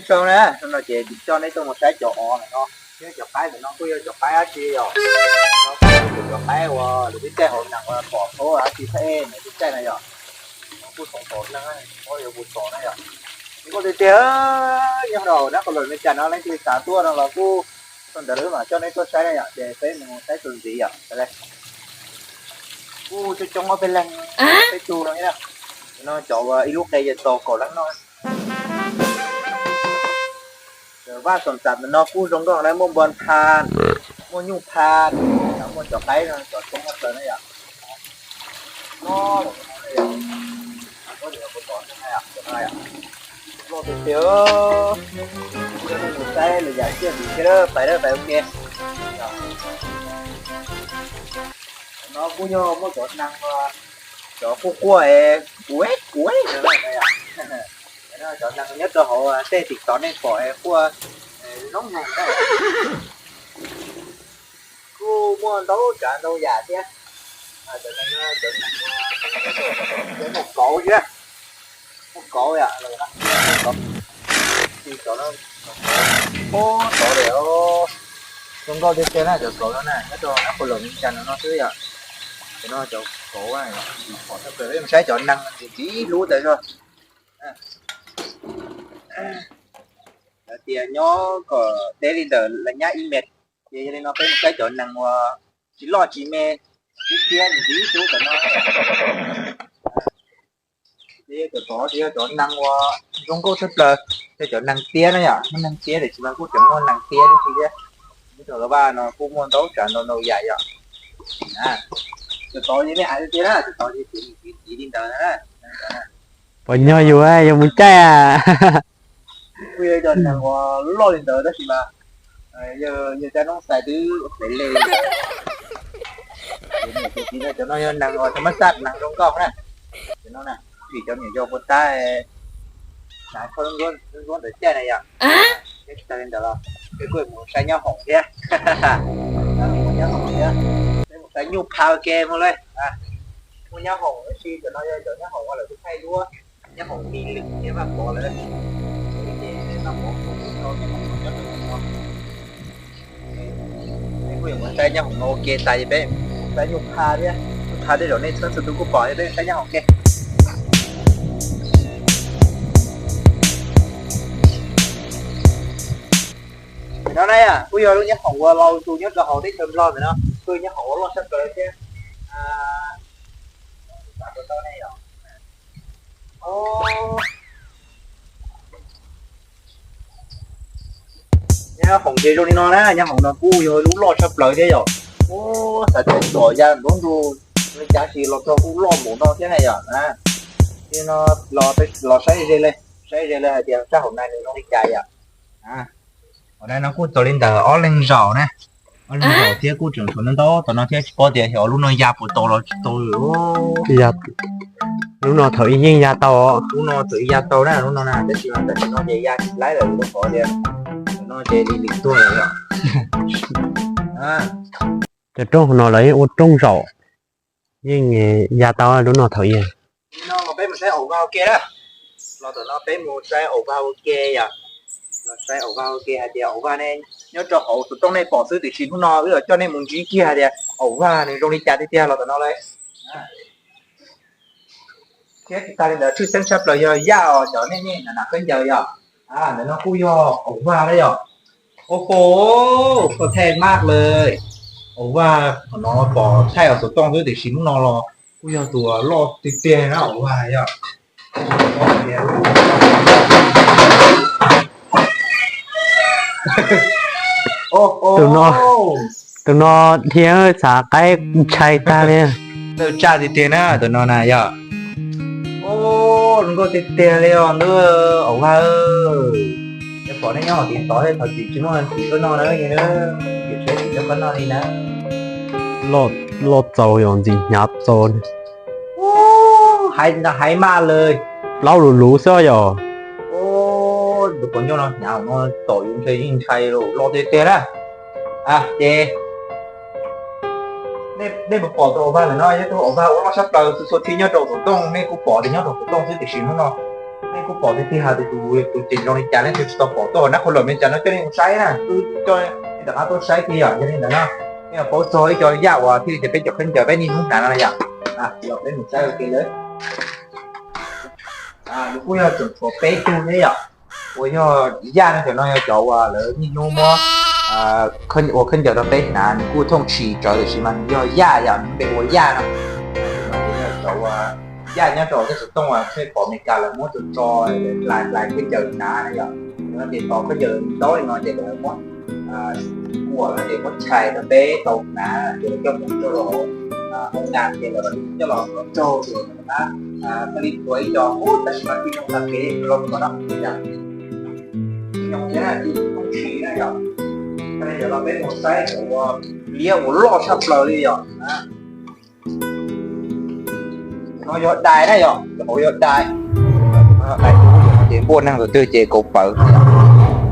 Zoo na, no ces kuv coj neb tuaj mus saib cov os no, thiab cov qaib ntawm no kuj yog cov qaib dab tsi yom. No kuj yog cov qaib uas lawv twb caij hauv nees uas pom tau dab tsi thaij ntawm twb caij na yom. No kuj txhoov tom neeg, yuav kuj txhoov na yom. Nkauj tiag tiag, nyob rau nab qhov lawm me cas no leej twg xav tuaj no los kuj tau ntawd lawm mas coj neb tuaj saib na yom, ces peb mus saib tus ntxiv yom. Kuj coob coob ob peb leeg, peb tug no. No cov ib lub qe ces tau kaum leej no. Vaj xoom txam ntawm no kuj zoo nkauj na, muaj npua tha, muaj nyuj tha, muaj cov qaib no, cov toob no plaws na yom. No, loj tiag tiag, mus saib lwm yam siab ntsis thiab, pais lawm pais ua ke. No kuj yog muaj cov neeg, cov quaj quaj es kuv kuv, cov neeg nyob rau hauv tej TikTok nej pom es quaj zoo heev na. Kuj muaj ntau tsav ntau yam thiab. Cov muaj kauv thiab, muaj kauv yom, kauv, kauv, kauv, zoo nkauj tiag tiag na cov kauv no na, nyob rau nab qhov lawm me cas no no xwb yom. Cov no cov kauv, pom tshaj plaws, peb mus saib cov neeg ntxiv ntxiv hlub tas zog. Lawv tias nyob kom deb li ntawm lawv nyab ib mev, ces yog li no peb mus saib cov neeg uas tsis loj tsis me, tib tiab ntxiv hlub tom no. Cov tod ces yog cov neeg uas zoo nkauj tshaj plaws, yog cov neeg tiab na yom, muaj neeg tiab tiam sis mas kuj tseem muaj neeg tiab tib si thiab. Nyob rau lawv vaj no kuj muaj ntau tsav ntau ntau yam yom. Cov tod ces nej hais tiag tiag na, cov tod ces kuv ntxiv li ntawd na. Puas nyog yus yog mus caij a? Kuj yog cov neeg uas loj li ntawd tab sis mas yog cov noob xais twb xaiv le. Cov no yog neeg uas thaum mab xaj neeg zoo nkauj na. Cov no na, vim cov me nyuam yaus puas tab, hnav khaub ncuab ntawd caij na yom. Tsis tas li ntawd los peb kuj mus saib nyab hoom thiab. Mus nyab hoom thiab, peb mus saib nyuj pha ua ke mus li. Muaj nyab hoom tab sis cov no yog cov nyab hoom uas lawv twb thaij duab, nyab hoom Mis Lwm thiab Vaj Pov lawm. Ces Vaj Pov kuj tau nyab hoom nyob rau no. Peb kuj yuav mus saib nyab hoom no ua ke tas ces peb saib nyuj pha thiab, nyuj pha tej zaum nej txhua tus kuj pom, peb saib nyab hoom ke. Ntawm no na yom, kuj yog lub nyab hoom uas laus tus nyob rau hauv teb chaws Nplog ntawm no, kuj yog nyab hoom uas loj tshaj plaws thiab. Nyab hoom ces zoo li no na, nyab hoom no kuj yog lub loj tshaj plaws thiab yom. Ub, xav tias tsom ya nruab nrug li cas sis los txog kuj loj npaum no thiab na yom. Ces no los saib ze li, saib ze li hais tias sab hauv no nws zoo li cas yom. Hauv no kuj txaus li ntawm ob leeg zaum na, ob leeg zaum thiab kuj tseem tshuav ntau ntau tom no thiab tsis paub tias xyov lub no ya puas tau los tsis tau. Lub no thaum ub yeej ya tau, lub no thaum ub ya tau na, lub no na, tab sis mas tam sim no ces ya tsis laib lawm rau qhov tias no ces li lim tuag lawm yom. Cov rooj no lawv yeej ua rooj zaum, yeej ya tau lub no thaum ub. No los peb mus saib aum vag ua ke na, los tom no peb mus saib aum vag ua ke yom. Los saib aum vag ua ke hais tias aum vag ne, nyob rau hauv xov tooj nej pom xwb tiam sis hnub no wb los coj nej mus ntsib kiag hais tias aum vag nws zoo li cas tiag tiag los tom no lauj. Thiab tsis tas li ntawd tshwj xeeb tshaj plaws yog yaj os cov nej nej na khaub ncaws yom. Ntawm no kuj yog aum vag na yom. Ua ho, koj thaij maj lawm. Aum vag thaum no pom thaij os xov tooj xwb tiam sis hnub no los kuj yog tus loj tiag tiag na aum vag yom. Tus no dhia xav qaib ntshai tag li. Tawm tsaj tiag tiag na tus no na yom. Zoo nkauj tiag tiag li os ntuj, aum vag. Yog pom nej nyob hauv tiv tov thiab thov txim tsis muaj txim koj noj na, ces tseem tsis coj koj noj li na. Loj txaus yom, ntxim hnyav txaus. Hais ntag hais maj lawm. Plaub luv luv xwb yom. Tus qhov ncauj no hnyav no tom yus ntshai yeej ntshai loj tiag tiag na. Ces nej puas pom tus aum vag ntawm no, yog tus aum vag uas loj tshaj plaws txhua txhua thib nyob rau xov tooj, nej kuj pom tias nyob rau xov tooj xwb tiam sis hnub no Nej kuj pom tiag tiag hais tias tus, tus tseem zoo li cas, nej twb tsis tau pom tuaj hauv nab qhua los me cas no coj nej mus saib na, twb coj nej rov qab tuaj saib kiag yom. Yog li ntawd no, nej yuav paub txog ib co yaj uas thiaj li tias peb cov khaub ncaws, peb niaj hnub hnav no yom. Los peb mus saib ua ke lawm. Nws kuj yog tseem tshuav peb tug thiab yom, uas yog yaj no, cov no yog cov uas lawv niaj hnub muab ua khaub ncaws rau peb hnav, nws kuj thooj tshis tsawv tiam sis mas nws yog yaj yom, nws npe ua yaj no. Cov uas yaj nyob rau hauv tej xov tooj uas peb pom Amelikas lawv muab tso tso, hlais hlais khaub ncaws hnav na yom. Cov no ces tos khaub ncaws ntaub li no ces lawv muab kuam no ces muab tshais rau peb tau hnav ces lawv coj mus rau hauv hauv nas ces lawv coj los tso raug ces lawv thiaj li tuav ib co ub, tab sis mas tib zoo tag kev los mus no. Tib zoo thiab tib thooj tshis na yom. Yog los peb mus saib cov uas liab uas loj tshaj plaws li yom. No yog dais na yom, cov hauv yog dais. Dais ub, no ces npuaj neeg tus twg ces kauv pawv.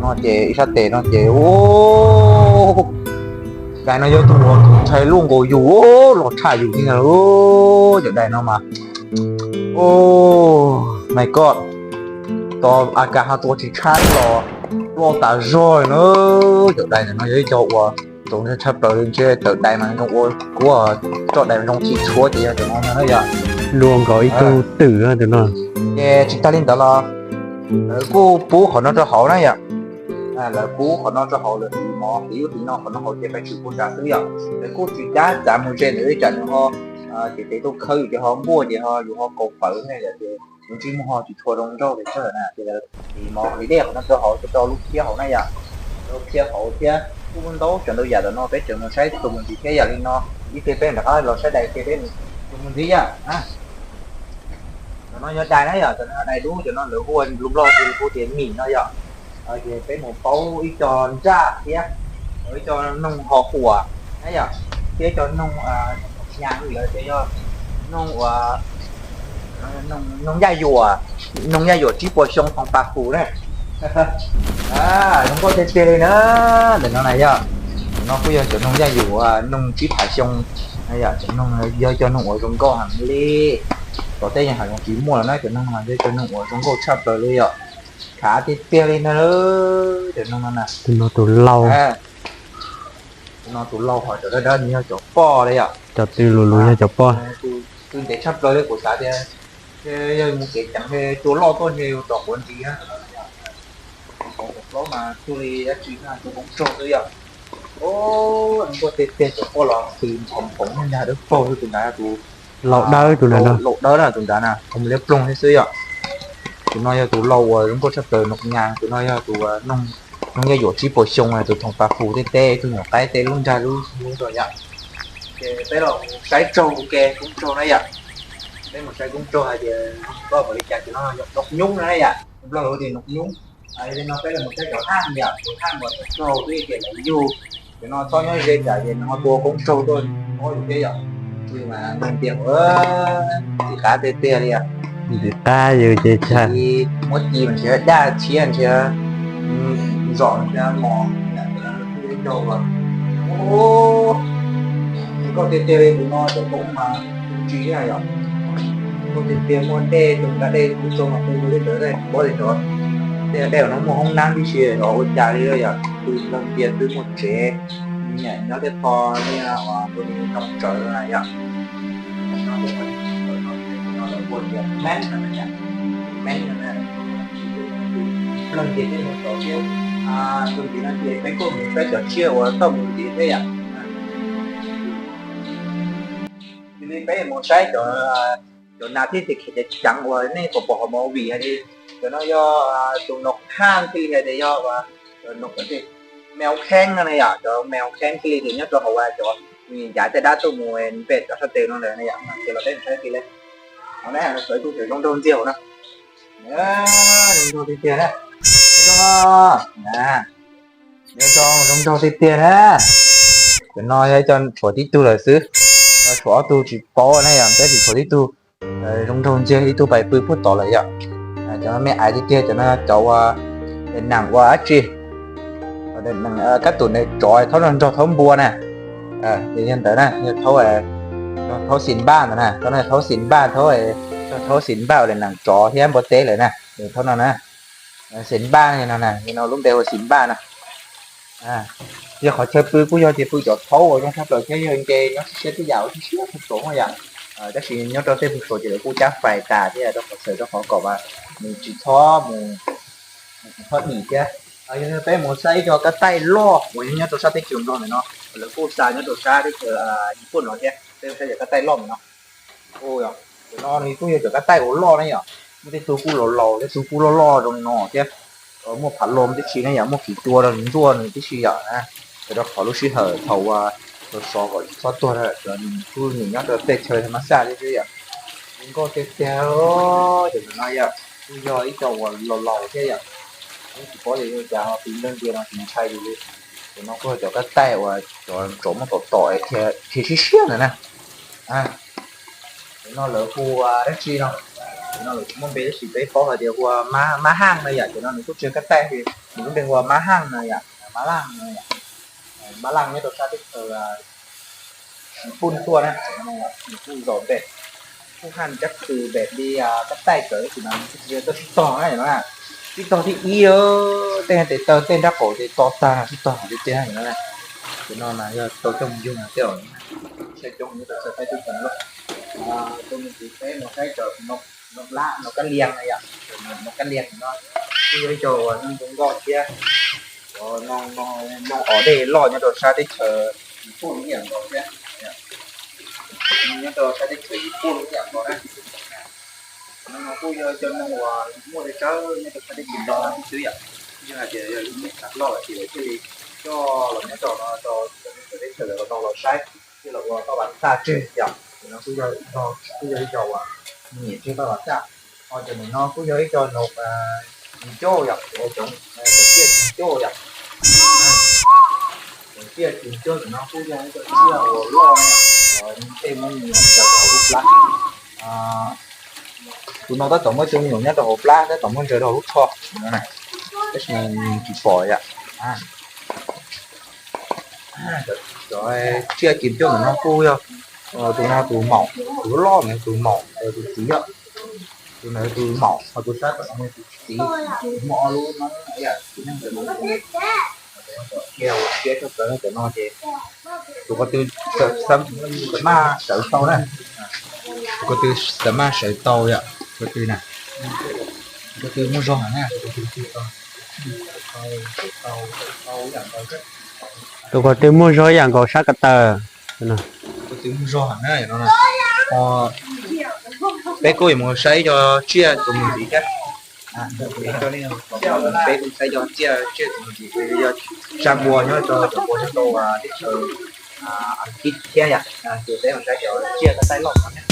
No ces ib sab tes no ces, dais no yog tus uas tus ntshai luaj nkaus yus, los tshaj yus thiab na. Cov dais no mas, oh my god, tos AK ho tua tsis tshab los loj tas zog na. Cov dais ntawm no yog ib co uas txaus ntshai tshaj plaws li, ntshe tawm dais mas zoo ua kuv, tso dais zoo tsis tshuav ces yog cov no no na yom. Luaj nkaus ib tug twm tus no. Ces tsis tag li ntawd los lawv kuj pub qhov no rau hauv na yom. Lawv pub qhov no rau hauv, lawv tiv mov tiv ub tiv no qhov no hauv ces peb tsis pub nrad xwb yom. Lawv kuj tsis cab txav mus ze ntawd li, tsam nws ho ces tes tuaj khawb yus ces ho npuaj ces ho yus ho kauv pawv na yom, ces yus ntsej muag ho tsis tshua zoo nraug pes tsawg na. Ces lawv tiv mov li dej qhov no rau hauv ces rau lub phiab hauv na yom. Rau phiab hauv thiab kuj ntau tsav ntau yam ntawm no, peb tseem mus saib txuas mus ntxiv thiab yom. Li no ib pliag peb rov qab los saib dais ces peb mus txuas mus ntxiv yom. Cov no yog dais na yom, cov no yog dais dub, cov no lawv hu ua nplog nplog ces hu tias mim no yom. Ces peb mus paub ib co nraj thiab, ib co noog ho huam na yom, thiab ib co noog, nyas lawv tias yog noog ua, noog yaj yuam, noog yaj yuam tsib puas xyoo thoom pas fus na. Zoo nkauj tiag tiag li na. Ntawm no na yom, cov no kuj yog cov noog yaj yuam, noog tsib phav xyoo na yom. Cov noog yog cov noog uas zoo nkauj heev li. Tom tej yeej hav zoov tsis muaj lawm na, cov noog no yog cov noog uas zoo nkauj tshaj plaws li yom. Khav tiag tiag li na. Cov noog no na, tus no tus lau, tus no tus lau, ho cov dawb dawb no yog cov poj li yom. Cov tw lus lus yog cov poj. Tw ntev tshaj plaws li, kuv xav tias yog mus kev ceev ces tua loj tuaj ntshe yus tom quav ntsis na. Plaub mas cuag li dab tsi na, tua koob tsaug xwb yom. Zoo nkauj tiag tiag, cov poj los pw phoov phoov ntag, dawb paug xwb. Tus nrad tus lau dawb, tus nrad lau dawb na, tus nrad na qhov muag liab ploog thiab xwb yom. Tus no yog tus lau uas zoo nkauj tshaj plaws, noog nyas. Tus no yog tus noog yaj yuam tsib puas xyoo, tus thoom pas fus teb teb, tus nyuam qaib tej lub nrag lub hnub rau yom. Ces peb los saib tsaug ua ke, koob tsaug na yom. Peb mus saib koob tsaug hais tias zoo nkauj npaum li cas. Tus no yog noog nyub na yom, nplog lawv tias noog nyub. Li no peb los mus saib cov haj yom, cov haj uas cov tsaug twb tias lawv yug, cov no txhob nyob ze tsam ces nws ho tua koob tsaug tuaj mob yus thiab yom. Mas neeg tiag, ntxim qab tiag tiag li. Ntxim qab yus ces tshaj, muab ci mas ntshe daj tshiab ntshe zom ntshe mos. Zoo nkauj tiag tiag li, tus no cov koob mas tsis yog yom. Zoo nkauj tiag tiag, muaj dej, tus nrad dej kub tsaug mas pw li ntawd, pob li ntawd. Tej dej no muaj hoob nab tib si, ua cas li yom, pw nrog cia twb muaj tsev, nyiam nyob tej qho, ua tus ni noo tsawv na yom. Meeb no, meeb no, leej ces tej mus tod thiab. Tus ntxiv no ces peb kuj mus saib cov tsiaj uas toj mus ntxiv thiab yom. Cia li peb mus saib cov, cov nas thiab tes khev ceev ceev uas nej pom pom hauv movie hais tias cov no yog tus noog haj thiaj li hais tias yog tus noog meo kheeb no na yom, cov meo kheeb thiaj li tias nyob rau hauv cov ncav tej dab tuaj mus npe cov sab tes no lawm na yom. Ces los peb mus saib cia li. Hauv na, sawv tus zoo nraug ntxiag hauv na. Zoo nraug tiag tiag na. Zoo, zoo nraug tiag tiag na. Cov no yog ib co tshuav tib tug lawm xwb, tshuav ob tug tsis paub na yom, tab sis tshuav tib tug zoo nraug ntxiag, ib tug pais pw puag tod lawm yom. Cov no me aiv tiag tiag, cov no cov uas daim neem uas dab tsi, kab tus neeg tsov thaub nrog thaub npua na. Yog ntawd na, yog thaub, thaub Xinhpa ntawd na, thaub no thaub Xinhpa, thaub, thaub Xinhpa uas daim neem tsov thiab npua teb lawm na. Thaub no na, xeem npaj no na, no lub npe hu xeem npaj na. Yog qhov chaw pw kuj yog tias pw cov thaub uas zoo tshaj plaws thiab yog nce nyob siab siab tej yam uas siab siab pheej suav yom. Tab sis nyob rau tej pheej suav ces lawv kuj cab fais tas thiab rau qhov txhawm rau qhov kom nws tsis txhob mus, tsis txhob dim thiab. Yog peb mus saib cov kab taij loj uas yog nyob rau sab teb chaws Nplog ntawm no, lawv kuj xa nyob rau sab teb chaws Nyij Pooj no thiab, peb saib cov kab taij loj ntawm no. Cov no nws kuj yog cov kab taij uas loj na yom, muaj tej tug kuj laus laus, tej tug kuj loj loj zoo no thiab. Muaj phav lom tib si na yom, muaj phim cua rau ntsuaj nws tib si yom. Ces rau qhov lub sij hawm thaum uas sov sov kom tsis txhob tuag, cov nws kuj nws nyob rau tej chaw thas mas xaj thiab xwb yom. Zoo nkauj tiag tiag. Cov no yom, kuj yog ib co uas laus laus thiab yom. Tsis paub tias yog cas ho tiv npleeg tias no tsis ntshai li. Cov no kuj yog cov kab taij uas cov tsov muab tom tom dhia siab siab ntawd na. Cov no lawv hu ua dab tsi no? Cov no lawv tsis muaj npe tab sis peb paub hais tias hu ua mab haj no yom. Cov no nws kuj tsis yog kab taij, nws lub npe hu ua mab haj no yom, mab laj no yom. Mab laj nyob rau sab teb chaws Nyij Pooj tuaj na, nws kuj zom npe, kuj haj cab kws npe li kab taij kawg tab sis mas nws kuj tsis yog tuaj sib tog na no. Sib tog thib ib, tej tes taw tej nrab qaum ces to tag no sib tog tiag tiag no. Cov no mas yog tau coj mus yug no tej, saib coob nyob rau sab teb chaws Nplog. Tus me ntsis peb mus saib cov no, no kab liag no yom, no kab liag no kuj yog ib co uas zoo nkauj thiab. Cov no os dej loj nyob rau sab teb chaws Nyij Pooj ib yam nkaus thiab. Nyob rau sab teb chaws Nyij Pooj ib yam nkaus na. No kuj yog cov no uas muaj tsawg nyob rau sab teb chaws Nplog xwb yom. Yog hais tias yog lub neb txav loj lawm ces lawv thiaj li coj los nyob rau no rau teb chaws lawv los saib, thiaj los ua paj vas xaj tseg yom. Ces no kuj yog, kuj yog ib co uas nyiam tseg paj vas xaj. Ho cov ntawm no kuj yog ib co nos tsis ncauj yom, cov tsiaj tsis ncauj yom. Cov tsiaj tsis ncauj ntawm no kuj yog ib co tsiaj uas loj, tej muab ntsaws rau hauv lub plab. Tus no tab tom muaj ib tug me nyuam nyob rau hauv plab, tab tom muab ntsaws rau hauv lub tsho no, tab sis tsis pom yom. Cov tsiaj tsis ncauj ntawm no kuj yog, tus no tus maum, tus loj ntawd tus maum, tus txiv yom. Tus ntawd tus maum, ho tus sab tom no tus txiv, muaj ob lub no. Tus qhov twg xav maj sawv tau na, tus qhov twg xav maj sawv tau yom, qhov twg na, qhov twg muaj zog heev na. Tus qhov twg muaj zog ib yam nkaus sab ko taw. Tus qhov twg muaj zog heev na. Peb kuj yuav mus saib cov tsiaj tus mus ntxiv thiab. Peb kuj saib cov tsiaj, tsiaj tus mus ntxiv yog tsaj npua nyob rau cov npua nyob rau teb chaws Askiv thiab yom. Ces peb mus saib cov tsiaj ko taij loj no thiab.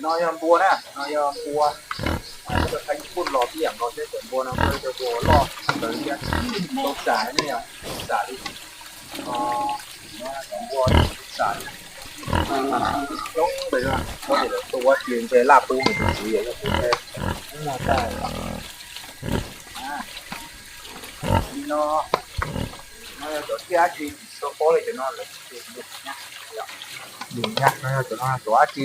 No yog npua na, no yog npua. Cov thaj nyij puj los tib yam nkaus thiab, cov npua no kuj yog cov npua loj tshaj plaws thiab, tau tsam ne, tau tsam li. Cov npua tau tsam, coob npaum, lawv tu ua tsis ntshe laj pub mus tus txiv yom, yog tus ntshe muaj tag. Li no, no yog cov tsiaj dab tsi tsis tau paub li, cov no lawv mus nyab, mus nyab no yog cov no cov dab tsi.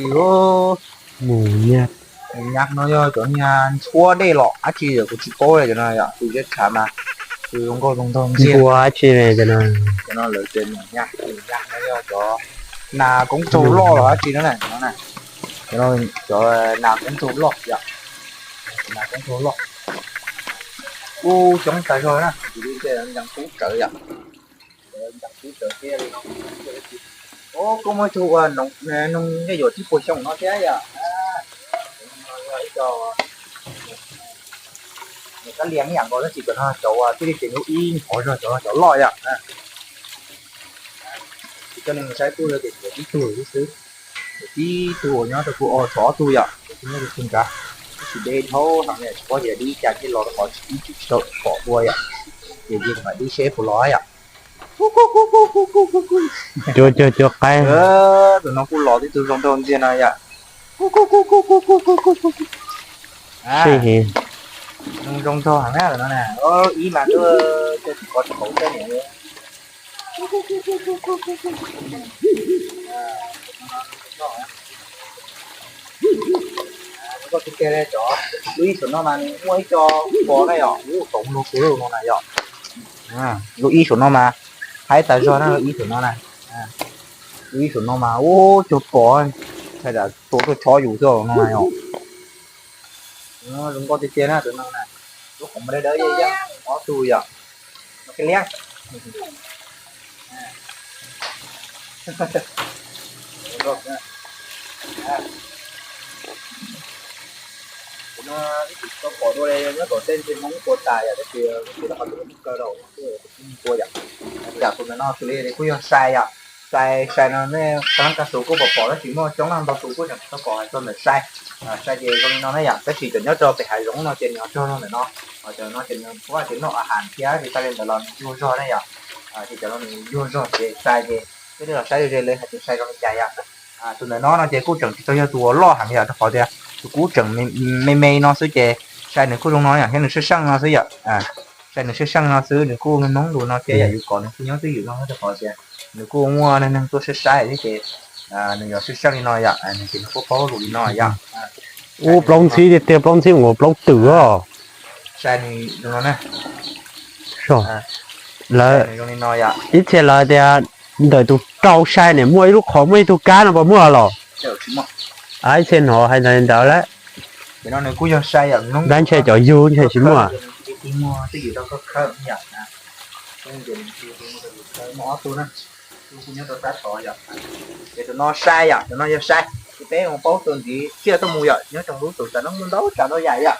Mus nyab, mus nyab no yog cov niag ntxhuab dej los dab tsi yom, kuv tsis paub li cov no yom, tus zeb tshav mas tus zoo nkauj zoo nraug ntxiag. Npua dab tsi li cov no? Cov no lawv tias mus nyab, mus nyab no yog cov nas koob tsaug loj los dab tsi no na, cov no na. Cov no cov nas koob tsaug loj yom, nas koob tsaug loj. Kuj coob tas zog na, kuv li nce ncees kub tsawv yom, ncees kub tsawv thiab li. Os, kuj muaj ib tug ua noog nqaij yuam tib puas xyoo no thiab yom. Ib co, nws kab lias ib yam nkaus tab sis cov no cov uas thiaj li tias lub ib qhov zog, cov no cov loj yom. Ces coj nej mus saib kuj yog tias tshuav tib tug xwb, tshuav tib tug uas nyob rau kuv os, tshuav ob tug yom, kuv nyob rau txhua nrad. Tab sis deb dhau heev li, tsis paub tias dib cas thiaj los rau qhov tsis dib tsis tau pom dua yom. Ces yus mam dib seb puas los yom. Cuab cuag cuab qaib. Tus no kuj los tib tug zoo nraug ntxiag no yom. Sij heev. Zoo nrog heev na no na, ib mas twb coj tsis kov tsis haum thiab niam. Koj tiag tiag li cov, lub ib saum no mas nws muaj ib co pos na yom, ub, tau lub saum no na yom. Lub ib saum no mas haib tas zog na, lub ib saum no na. Lub ib saum no mas ub, cog pos, tshais dam tua tuaj chob yus xwb no na yom. Zoo nkauj tiag tiag na tus no na. Lub qhov muag dawb dawb yaj yaj ob tug yom. Qhov liab. Tus no ib tsis tau pom dua li, nyob tom tej ntsej Hmoob tua tas yom, tab sis tus no ho tus Hmoob kaw rau tua yom. Yam tus ntawm no xws li kuj yog sai yom. Sai, sai no nej qhov no kaj tus kuj pom pom tab sis muaj coob leej ntau tus kuj tseem tsis tau pom hais txog ntawm sai. Sai ces zoo li no na yom, tab sis cov nyob rau pem hav zoov no ces nws ho rog rau ntawm no. Cov no ces nws puab ces noj a has thiab ces tag li ntawd los nws yuag zog na yom. Ces cov no nws yuag zog ces sai ces peb li los saib ze lawv hais tias sai zoo li cas yom. Tus ntawm no no ces kuj tseem tsis tau yog tus uas loj heev yom, rau qhov tias tus kuj tseem me me no xwb ces sai nws kuj zoo no yom, thiab nws sab seej no xwb yom. Sai nws sab seej no xwb, nws kuj noob lus no thiab yom, yus kom nws kuj nyob twj ywm no rau qhov tias nws kuj muaj neeg neeg tuaj saib saib thiab ces nws yog sab seej li no yom, nws ces nws kuj paub lus li no yom. Ub, plaub ntxhib tiag tiag, plaub ntxhib mus plaub twm os. Sai nws zoo no na. Lawv, ib txhia lawv tias ntawm tus rau sai nim muaj ib lub qhov muaj ib tug kab no puas muaj los? Ib txhia hnov hais ntawd ntawd lawm. Dab ntshe cov yug ntshe tsis muaj. Ces tus no sai yom, tus no yog sai. Ces peb mus paub tus ntxiv tsiaj tuaj mus yom, nyob rau lub tus tas no muaj ntau tsav ntau yam yom.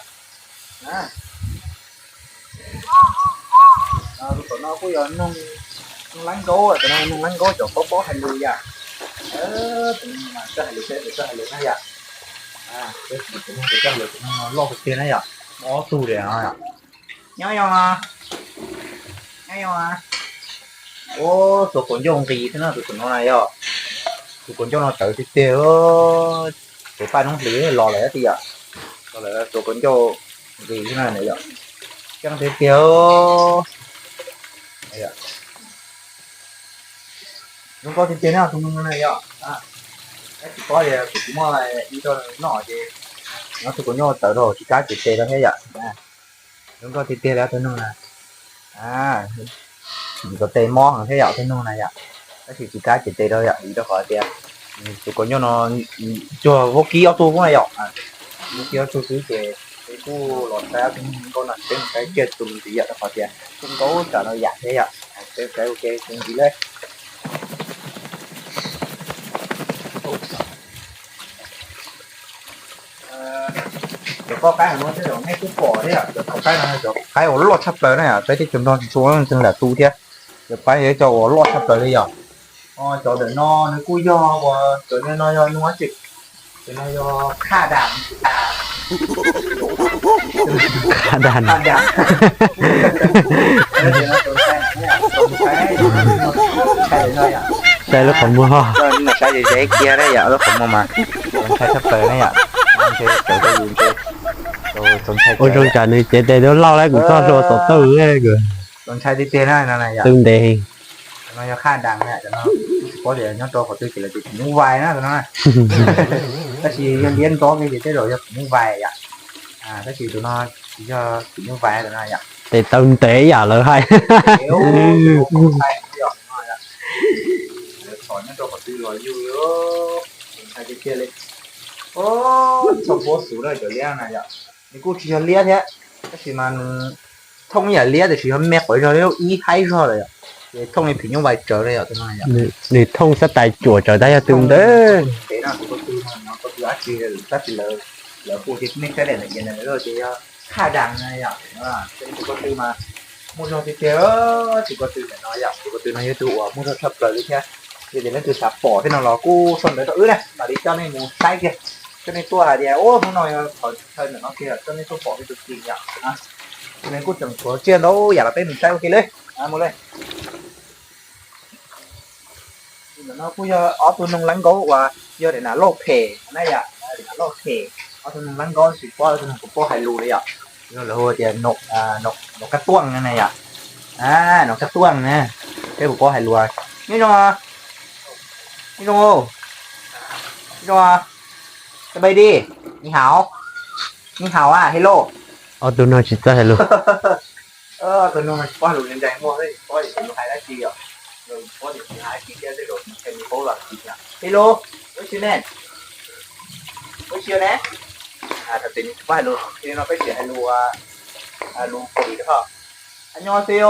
Tus tom no kuj yog noog, noog lab nkaub, tus no noog lab nkaub cov paub paub hais lus yom. Tus no mas txawj hais lus, txawj hais lus na yom. Tus no txawj hais lus, tus no loj tiag tiag na yom, muaj ob tug li no yom. Nyob zoo, nyob zoo. Ub, tus kaus ncauj nqis xwb no, tus tom no na yom. Tus kaus ncauj no tawv tiag tiag, tus paj noob hlis los lawm tiag yom. Los lawm tus kaus ncauj nqis xwb na yom. Ceeb tiag tiag. Zoo nkauj tiag tiag na tus no na yom. Tab sis pob tias kuv tsis muaj ib rau noj ces nyob tus kaus ncauj tawv rau tsis kam cev tes rau thiab yom. Zoo nkauj tiag tiag li tus no na. Nws tes mob heev thiab yom, tus no na yom. Tab sis tsis kam cev tes rau yom, vim rau qhov tias tus kaus ncauj no cuag vaub kib ob tug na yom. Vaub kib ob tug xwb ces peb kuj los saib ob tug nkauj no, peb mus saib tsiaj tus ntxiv yom, rau qhov tias kuj nkauj tsav ntau yam thiab yom. Peb saib ua ke tus ntxiv lawm. Cov qaib no tej zaum nej kuj pom thiab yom, cov qaib no cov qaib uas loj tshaj plaws na yom, peb teb chaws Nplog tsis tshua muaj lam tu thiab. Cov qaib yog cov uas loj tshaj plaws li yom. Cov ntawm no nws kuj yog uas cov no yog nug tsi, cov no yog khaj das. Khaj das. Saib lub qhov muag, saib ze ze kiag na yom, lub qhov muag mas txaus ntshai tshaj plaws na yom. Ua zoo tsam nws cev tes tuaj lauj lawm kuv txoj hlua tau tawg. Txaus ntshai tiag tiag na no na yom. Tw ntev. Cov no yog khaj das na, cov no kuj tsis paub tias nyob rau qhov twg ces lawv tias phim nyuj vais na tus no. Tab sis yog liab ntxob kiag ces tej zaum yog phim nyuj vais yom. Tab sis tus no tsis yog phim nyuj vais tus no yom. Tes taw ntev yam lawv hais. Txhom nyob rau qhov twg los yug, txaus ntshai tiag tiag li. Txhob puab xus na cov liab na yom. Nws kuj tsis yog liab thiab, tab sis mas nws thooj ib yam liab tiam sis yog me quav zog li, ib haib zog lawm yom, ces thooj li phim nyuj vais tsawv li yom. Nws thooj xab tais cuam tsawv tab yog tw ntawd. Tab sis lawv hu ces nej saib daim ntawm ces yog khaj das na yom. Tus ko tw mas muaj zog tiag tiag, tus ko tw ntawm no yom, tus ko tw no yog tus uas muaj zog tshaj plaws li thiab. Yog tias leej twg xav pom thiab no los kuj sau ntawv rau wb na, mam li coj nej mus saib kiag, coj nej tuaj hais tias ub hnub no yog qhov chaw ntawm no kiag, coj nej tuaj pom kiag tus kis yom. Nws kuj tseem tshuav tsiaj ntau yam los peb mus saib ua ke li. Mus li. Ntawm no kuj yog ob tug noog lab nkaub uas yog daim nas lauj phem na yom, daim nas lauj phem, ob tug noog lab nkaub tsis paub, ob tug noog puas paub hais lus li yom. Lawv hu tias nov kab tuaj na yom. Nov kab tuaj na, peb puas paub hais lus? Nyob zoo, nyob zoo, nyob zoo, sawv daws di, ni hao, ni hao a, hello. Ob tug no tsis txawj hais lus. Tus no tsis paub hais lus, ntsais muag xwb, tsis paub hais dab tsi yom. Tsis paub hais dab tsi thiab, tej zaum nws paub los tsis yom. Hello, what's your name? What's your name? Thaum twg nws tsis paub hais lus, no peb tsis hais lus, lus Kaus Lim ho. 안녕하세요.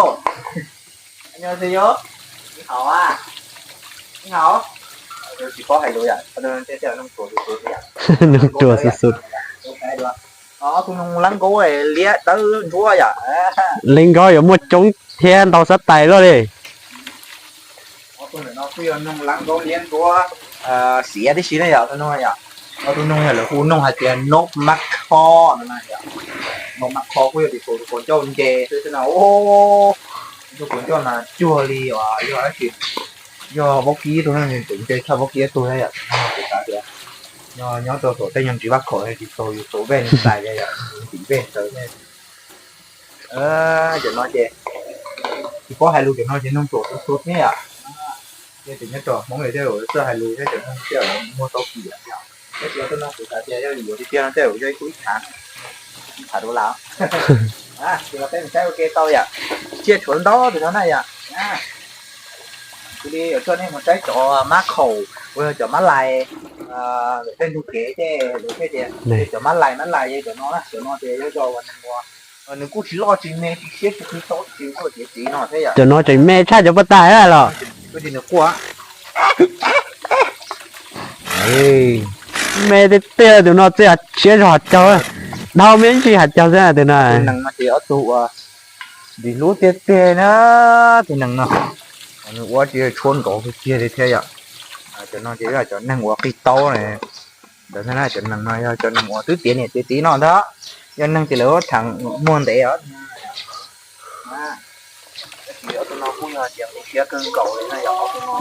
안녕하세요. 你好啊. 你好. Tsis paub hais lus yom, tej tej nug ruam xwb xwb yom. Nug ruam xwb xwb. Ob tug noog lab nkaub liab dawb ntsuab yom. Li nkaub yuav muaj coob thiab ntau xab tais luaj li. Ob tug ntawm no kuj yog noog lab nkaub liab ntsuab xiav tib si na yom, tus noog yom. Ob tug noog yog lawv hu noog hais tias nov mab kho no na yom. Nov mab kho kuj yog tus, tus kaus ncauj ntse xwb xwb no. Tus kaus ncauj mas cuag li yog dab tsi, yog vaub kib tug no, nws tseem ntse tshaj vaub kib tug thiab yom. Kuv xav tias nyob rau tom tej nyuag ntsis vaj khaum tsis tau yus tau vej nws tais li yom, nws tim vej ntawd thiab. Cov no ces tsis paub hais lus, cov no ces noog ruam xwb xwb thiab yom. Ces nyob rau Hmoob thiaj txawj hais lus thiab, cov noog thiaj muag tau kim yom. Tab sis tus no kuv xav tias yog yuav tiag tiag no tej zaum yog ib tug ib phav, ib phav dollar. Ces los peb mus saib ua ke tau yom. Tsiaj tshuav ntau tus no na yom. Kuv li yuav coj nej mus saib cov mab khaum uas yog cov mab lais, lawv tej ntug kev tej lawv thiaj tias cov mab lais, mab lais cov no na, cov no ces yog cov uas nws kuj tsis loj tsis me, tsis siab tsis qis tau tsis nkaus txiv txiv no thiab yom. Cov no tseem me tshaj cov puag ta los? Kuj tsis nws quaj. Me tiag tiag, tus no txij siab zog hav caug, dhau me ntsis hav caug xwb tus no. Tus nees no ces ob tug uas ntxim hlub tiag tiag na, tus nees no. Nws ua tsis tshuab nkaus tiag tiag li thiab yom. Cov no ces cov neeg uas qis taub ntawd na, cov nees no yog cov nees uas twb tiav niam tiav txiv no ntag. Yog neeg ces lawv ua theem muag ntev os. Tab sis ob tug no kuj yog tias qis siab kawg nkaus li na yom, ob tug no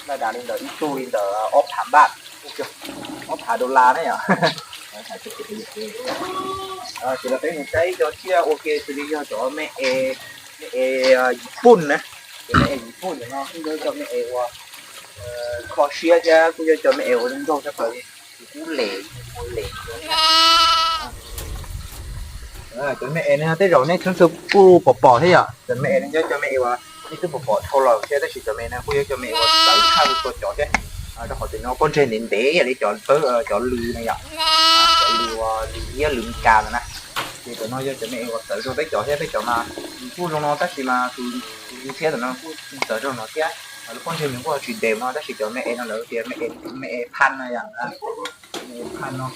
laj das li ntawd ib tug li ntawd ob phav npaj, ob phav dollar na yom. Ces los peb mus saib cov tsiaj ua ke xws li yog cov me es, me es Yim Pun na. Cov me es Yim Pun no kuj yog cov me es uas kho siab thiab kuj yog cov me es uas zoo nraug tshaj plaws li. Kuv kub lem, kuv lem. Cov me es no tej zaum nej txhua tus kuj pom pom thiab yom, cov me es no yog cov me es uas nej twb pom pom dhau los thiab, tab sis cov me no kuj yog cov me es uas txawv tshaj li txhua cov thiab. Rau qhov tias no pob ntseg ntev ntev ib yam li cov pawb cov lws na yom, cov lws uas lws iab lws Meskas no na. Ces cov no yog cov me es uas txawv rau peb cov thiab, peb cov mas kuj zoo no tab sis mas tus ntxhiab ntawm no kuj txawv rau no thiab. Lub pob ntseg nws kuj tsis ntev no tab sis cov me es no lawv tias me es phaj no yom, me es phaj no.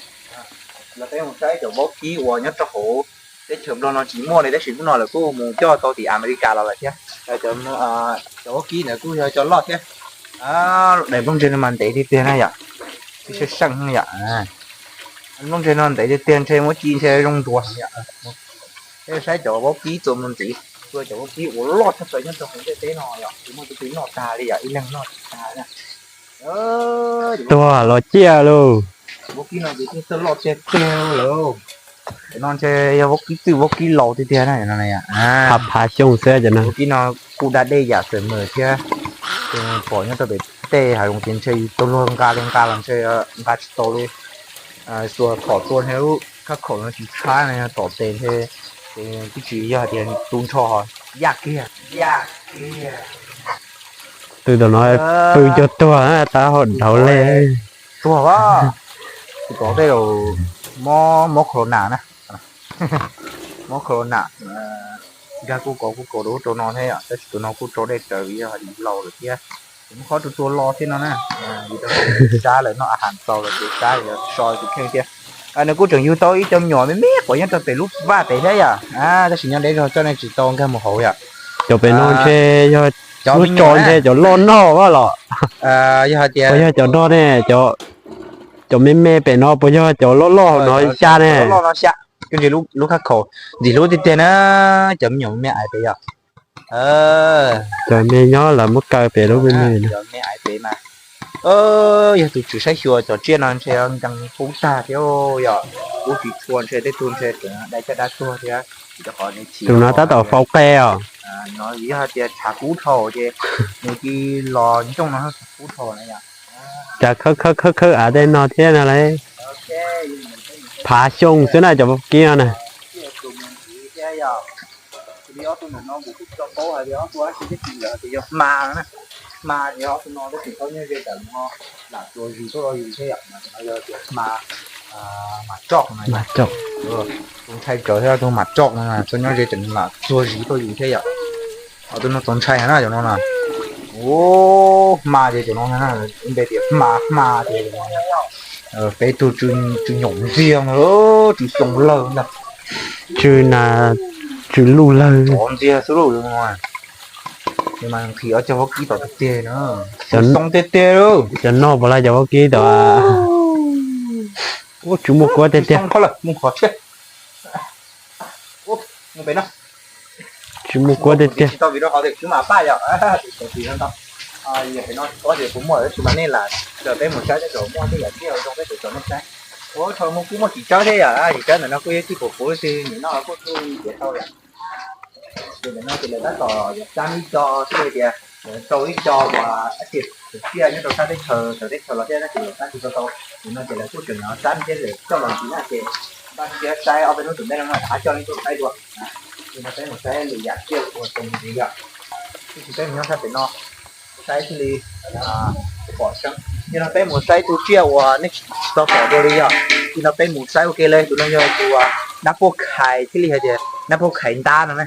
Los peb mus saib cov vaub kib uas nyob rau hauv teb chaws Nplog no tsis muaj li tab sis hnub no lawv kuj mus coj tau tim Amelikas los lawm thiab. Cov vaub kib ntawd kuj yog cov loj thiab. Daim nplooj ntseg no mas ntev tiag tiag na yom, tib seej seej yom. Nplooj ntseg no ntev tiag tiag, ntshe muab ci ntshe zoo ntsuas yom. Peb saib cov vaub kib txuas mus ntxiv, txua cov vaub kib uas loj tshaj plaws nyob rau hauv ntiaj teb no yom, tsis muaj tus twg noj tag li yom, ib leeg noj tsis tag na. Tuag los ciaj lauj. Vaub kib no ces txawj loj tiag tiag lawm. Cov no ntshe yog vaub kib twj vaub kib laus tiag tiag na. Phav phav xyoo xwb cov no. Vaub kib no kuj da dej yam txawm mawm thiab. Pom nyob rau pem tej hav zoov ces ntshe yus tau luag nqa li nqa los ntshe nqa tsis tau li. Xuas phom tua ntshe lub khab khaum no tsis tshab no, tom tes ntshe twb tsis yog hais tias tu nrho ho yaj kiag. Yaj kiag. Twb tam no pw cuag tuag na, tab hau dhau le. Tuag a, kuv tov tej zaum mob corona na, mob corona. Nkag kuj kov kuj kaus rau ub rau no thiab yom, tab sis tus no kuj rau dej raws yog laus lawm thiab. Tus no qhov tus tua lo thiab no na, yus rau sab lawm noj a has txaus lawm ces sab yuav so tus kheej thiab. Nws kuj tseem yug tau ib co me nyuam me me quav nyob rau pem lub vaj pem thiab yom, tab sis nyob deb zog coj nej tsis tau nkag mus hauv yom. Cov pem no ntshe yog lub tso ntshe cov loj noj los. Yog hais tias yog cov no ne, cov me me pem no puas yog cov loj loj hauv no xya ne? Loj no xya, kuj ntsis lub khab khaum ntxim hlub tiag tiag na, cov me nyuam me me aiv pem yom. Cov me nyob lawv muab kaw pem lub me me. Cov me aiv pem mas Yog tus tswv saib xyuas cov tsiaj no ntshe nkees kub tag thiab yom, kub tsis tshua ntshe tej tug ntshe tseem dai caj dab tuag thiab. Tus no tab tom faus qe os. No yog tias tshav kub dhau ces nws cia los ntsooj no tshav kub dhau na yom. Cas khawb khawb khawb khawb av tej no thiab no lauj. Phav xyoo xwb na cov vaub kib no na. Hma no na, hma ces ob tug no tab sis tau nyob ze tam no lam txuas zis tuaj rau yus thiab yom, no yog tias hma, hma tsoj, hma tsoj. Tus ntshai tsawv thiab tus hma tsoj no tau nyob ze tam no lam txuas zis tuaj yus thiab yom. Ho tus no txaus ntshai na cov no na. Ub, hma ces cov no npe tias hma hma ces peb tug tsw nyoom ntxiag no, tsw xyoo lawg ntag. Tsw na, tsw luj lawg. Tsov ntxiag xwb lauj. Mas nqhis ob cov vaub kib tom tiag tiag na. Xyoo tiag tiag lauj. Cov no puas laj cov vaub kib tom. Ub, tsw muaj kuab tiag tiag. Mus qhov thiab. Mus pem no. Tsw muaj kuab tiag tiag. Tsis tau vim rau qhov tias kuv mas paj yom, tus tsis tau. Yog pem no tsis paub tias puas muaj, tab sis mas nej lam caum peb mus saib tej zaum muaj tej yam tsiaj zoo peb tseem tso nej saib. Ua thaum mus kuj muaj txiv tsawb thiab yom, txiv tsawb ntawm no kuj yog tij pum puv xwb, nim no kuj kuj tiav tau yom. Ces ntawm no ces lawv tab tom yuav xab ib co xwb tias, lawv rau ib co uas tsiaj nyob rau sab teb chaws, sab teb chaws los thiab tab sis lawv xab tsis tau tau. Nim no ces lawv kuj tseem yuav xab thiab lawv coj los ntxiv na ces npaj siab saib ob peb hnub tom ntej no rov qab coj nej tuaj saib dua. Ces no peb mus saib lwm yam tsiaj ua tau mus ntxiv yom. Tab sis peb mus nyob sab pem no saib thiaj li pom tseeb. Ces no peb mus saib tus tsiaj uas nej tsis tau pom dua li yom. Ces no peb mus saib ua ke li, tus no yog tus nab puaj khais thiaj li hais tias nab puaj khais ntab no na.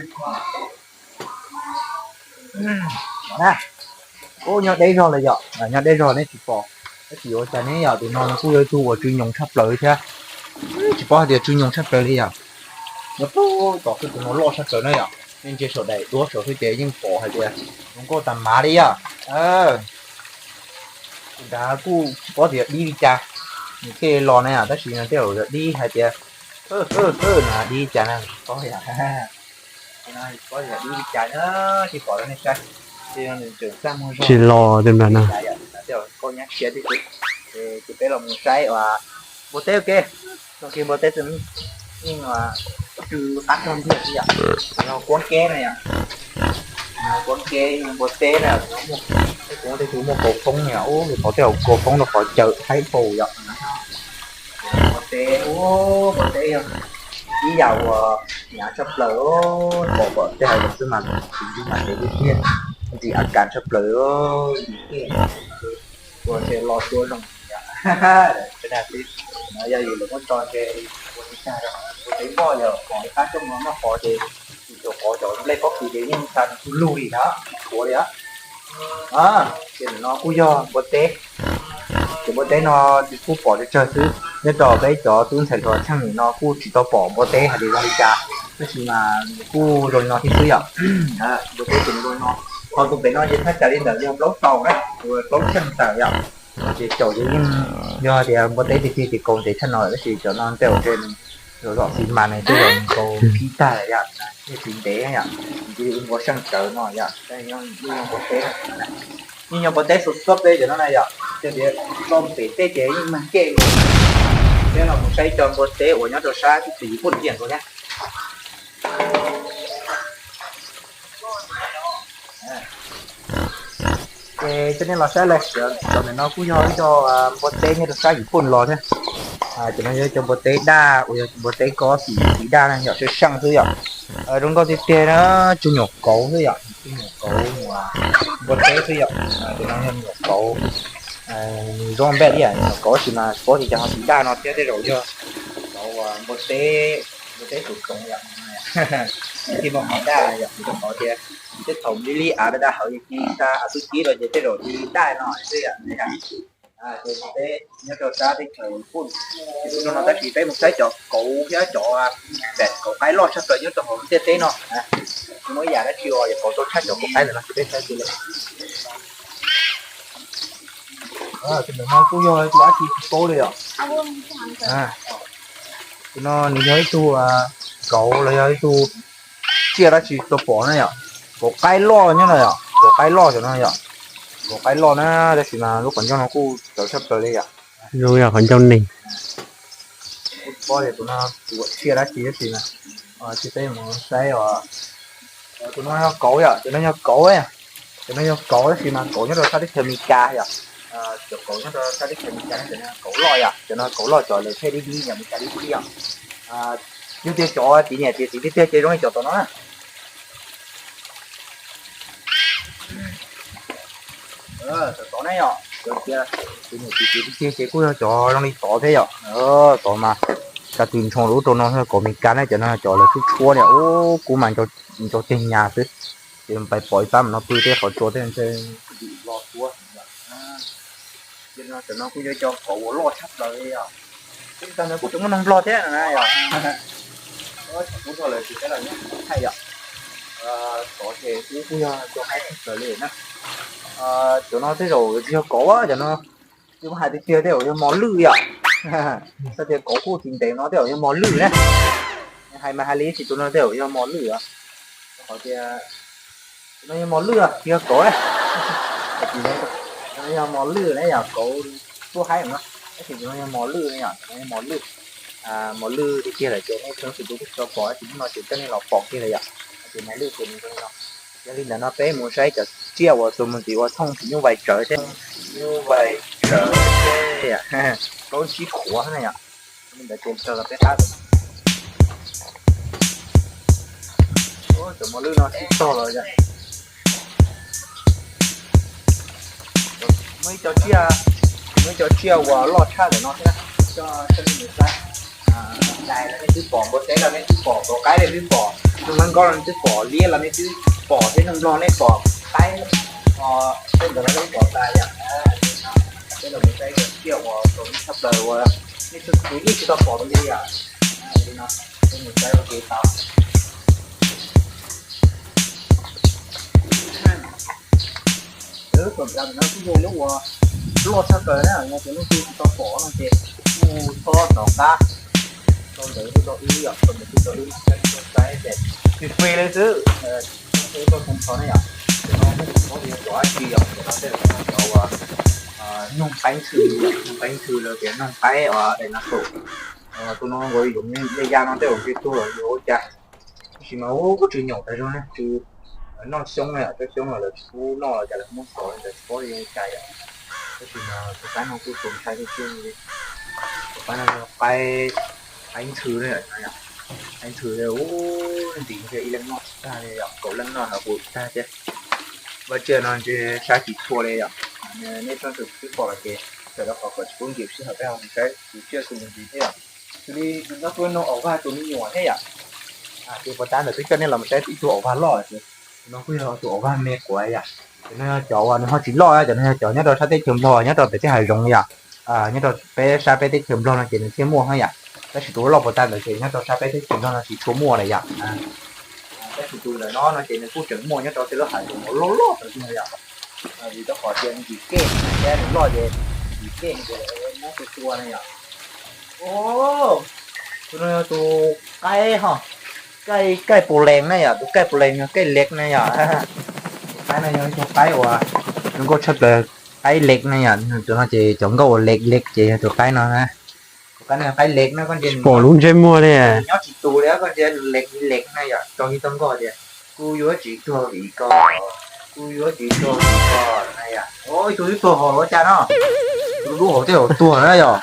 Ub, nyob deb zog lawm yom, nyob deb zog nej tsis pom. Tab sis ua cas ne yom, tus no nws kuj yog ib tug uas tsw nyoos tshaj plaws thiab. Tsis paub hais tias tsw nyoos tshaj plaws li yom. Nyob puag tom xwb, tus no loj tshaj plaws na yom, nej ntsia saum daim duab saud xwb ces yeej pom hais tias zoo nkauj tas mav li yom. Tus nrad kuj tsis paub tias dib li cas, nws thiaj los na yom, tab sis no tej zaum yog dib hais tias, no dib li cas na, tsis paub yom. Tsis paub yog dib li cas na, tsis pom rau nej saib. Tsis los tej nrad no. Tej zaum koj nyab khiav twb, ces peb los mus saib uas npua teb ua ke. Txoj kev npua teb yeej tsw qab tag ntiag li yom. Kuab keb na yom. Kuab keb npua teb na, kuv muaj tej tug muaj kaus foob na yom, ub, qhov tej zaum kaus foob rau qhov caws haib paus yom. Npua teb, ub, npua teb yog ib yam uas hnyav tshaj plaws, pom pom tej hauv xwb mas tsis ntsib mas ntev tiag tiag, ntxim a kas tshaj plaws, ntxim tiag. Ua ntshe lo tua zoo yom. Xwb no yog yus lawv muab tso ntshe ua tsis tag rau npua teb npoj, yog qhov qab rooj no noj qos ces tsis tau qos cov nplej pob kws ces yeej xa tu lug li na, qhuav li. Ces ntawm no kuj yog npua teb. Ces npua teb no kuj pom tsawg tsawg xwb, nyob rau peb cov tub ntxhais hluas tsheej nim no kuj tsis tau pom npua teb hais tias zoo li cas, tab sis mas kuj zoo li no thiab xwb yom. Npua teb ces zoo li no. Ho tus pem no ces thaj tsam li ntawm yog plaub taus na, plaub tsheej tawm yom. Ces caum ces yeej yog tias npua teb tiag tiag ces kaus ntev tshaj no, tab sis cov no tej zaum ntshe zom zom xis mas ne tej zaum nkaus khib tag lawm yom, thiaj tsis ntev yom, cia li ua npua seej tsawv no yom, npua teb. Yeej yog npua teb xub xub peb cov no na yom, ces tias tso pem tej ces yeej mag kej nkaus. Peb los mus saib cov npua teb uas nyob rau sab teb chaws Yim Pun kiag nkaus thiab. Ces coj nej los saib lawm, cov ntawm no kuj yog ib co npua teb nyob rau sab Yim Pun los thiab. Cov no yog cov npua teb daj uas yog npua teb kob xim xim daj na yom, seej seej xwb yom. Zoo nkauj tiag tiag na, tsw nyuam kauv xwb yom, tsw nyuam kauv uas npua teb xwb yom. Cov no yog nyuam kauv, nws zoo npej li nyuam kauv tab sis mas tsis paub tias cas ho xim daj no thiab, tej zaum yog kauv uas npua teb, npua teb tus tsoom yom. Thiaj muaj qhov daj yom, rau qhov tias tej thaum li li av daj daj hauv ces xa av xwb kib los ces tej zaum li daj no xwb yom. Ces npua teb nyob rau sab teb chaws Yim Pun, ces kuv rau no tab sis peb mus saib cov kauv thiab cov, kauv qaib loj tshaj plaws nyob rau hauv ntiaj teb no. Tsis muaj ib yam dab tsi uas yog kauv tau tshaj cov kauv qaib lawm no ces peb saib kiag li. Tus ntawm no kuj yog tus dab tsi tsis paub li yom. Tus no nws yog ib tug kauv los yog ib tug tsiaj dab tsi tau pom na yom. Kauv qaib loj nyob no yom, kauv qaib loj cov no yom. Tus qaib loj na, tab sis mas lub qhov ncauj no kuj txawv tshaj plaws li yom. Zoo yog qhov ncauj neeg. Kuj tsis paub tias tus no tus ua tsiaj dab tsi tab sis mas, cia peb mus saib os. Tus no yog kauv yom, tus no yog kauv, tus no yog kauv tab sis mas kauv nyob rau sab teb chaws Amelikas yom. Cov kauv nyob rau sab teb chaws Amelikas no cov no kauv loj yom, cov no kauv loj cov lawv thej dib dib yom, Amelikas dib dib yom. Yog tias cov txiv niam txiv txiv tiag tiag ces zoo li cov tom no na. Tov ne yom, cov tias txiv niam txiv txiv tiag tiag ces kuj yog cov zoo li tov thiab yom. Tov mas ka tis ntshoo lub rau no yog kauv Amelikas ne, cov no cov lawv tshuab tshuab li, ub kub mas ncau ceg nyas xwb. Ces pais pom ib pab no pw tej qhov tsua tej ntshe dim lo tuab. Cov no kuj yog cov kauv uas loj tshaj plaws li os. Tsis tas ntawd kuj tseem muaj noog nplog thiab no na yom. Thaum ub thaum lawv tsis saib los nyob thaij yom. Tov ces kuj kuj yog cov qaib tshaj plaws li na. Cov no tej zaum tsis yog kauv cov no, yus hais tiag tiag tej zaum yog mos lwj yom. Txhais tias kauv kuj tsis ntev no tej zaum yog mos lwj na. Hais mas hais li tab sis tus no tej zaum yog mos lwj os. Qhov tias tus no yog mos lwj tsis yog kauv na. Tus no yog mos lwj na yom, kauv tuaj haib no. Tab sis tus no yog mos lwj na yom, tus no yog mos lwj. Mos lwj tiag tiag lawm ces nej txhua tus kuj tsis tau pom, tab sis hnub no ces coj nej los pom kiag lawm yom. Ces mos lwj ces nws zoo li no. Yog li ntawd no peb mus saib cov tsiaj uas tus mus ntxiv uas thooj phim nyuj vais tsawv thiab, phim nyuj vais tsawv thiab plaub tsib qhuav na yom. Li ntawd ces raws los peb qab. Cov mos lwj no sib tog los yom. Muaj ib co tsiaj, muaj ib co tsiaj uas loj tshaj ntawm no thiab, coj nej mus saib. Dais los nej twb pom, npua teb los nej twb pom, kaus qaib los nej twb pom, noog nab nkob los nej twb pom, liab los nej twb pom thiab, noog nplog nej pom, qaib, tej ntawd los nej pom tas yom. Peb los mus saib ib co tsiaj uas txaus ntshai tshaj plaws uas nej txhua tus yeej tsis tau pom dua li yom. Li no, peb mus saib ua ke tau. Lub koom tam no kuj yog lub uas loj tshaj plaws na, yog tias leej twg tsis tau pom no ces kuj txhob rov qab. Tau ntawd kuj tau wb yom, tau ntawd kuj tau wb no saib, tau saib ces free free li xwb. Tau saib tau txhua txhua na yom. Cov no kuj tsis paub tias yog cov dab tsi yom, cov no tej zaum yog cov uas noog qaib ntxhw, noog qaib ntxhw los tias noog qaib uas dinosaur. Tus no nkaus yoov ya ya no tej zaum ntshe tuag los yog ua cas. Tab sis mas ub kuj tsis nyaum tas zog na, tsis noj xyoob na yom, cov xyoob los lawv tsis pub noj los cas lawv muab xov li ntawd tsis paub li cas yom. Tab sis mas tus qaib no kuj txaus ntshai tiag tiag li. Tus qaib no yog qaib, qaib ntxhw na yom, qaib ntxhw ub ntim ntshe ib leeg noj tsis tag li yom, kaum leej noj los kuj tsis tag thiab. Vaj tsiaj no ntshe saib tsis txhua li yom. Nej txhob tus twb pom los ces txawm rau qhov kom tsis pub nkim sij hawm peb ho mus saib tus tsiaj tus mus ntxiv thiab yom. Xws li tus no kuj yog noog aus vag tus me nyuam thiab yom. Ces puas tab ntawd twb coj nej los mus saib ib tug aus vag loj ces tus no kuj yog tus aus vag me quav yom. Cov no yog cov uas nws ho tsis loj, cov no yog cov nyob rau sab teb chaws Nplog, nyob rau pem tej hav zoov yom. Nyob rau peb sab peb teb chaws Nplog no ces nws thiaj muaj thiab yom. Tab sis tus loj puas tab ntawd ces nyob rau sab peb teb chaws Nplog no tsis tshua muaj lawm yom. Tab sis tus ntawm no no ces nws kuj tseem muaj nyob rau tej lub hav zoov uas loj loj ntawd yom. Vim rau qhov tias nws tsis kej, thiab nws loj ces nws tsis kej ces lawv muab tua tua na yom. Tus no yog tus qaib ho, kaij, kaij pus lees na yom, tus kaij pus lees yog kaij lek na yom. Tus qaib no yog ib tug qaib uas zoo nkauj tshaj plaws, qaib lek na yom, tus no ces cov nkauj uas lek lek ces yog tus qaib no na. Tus qaib no yog qaib lek na, koj ntsia pom lub ntsej muag li, nyob tsis tus li, koj ntsia lek lek na yom, tso ib txoj nkoj tias kuv yuav tsis tuag vim koj, kuv yuav tsis tuag vim koj na yom. Ib tug twb tuag hauv los ua cas no, tus dub hauv tej zaum tuag na yom.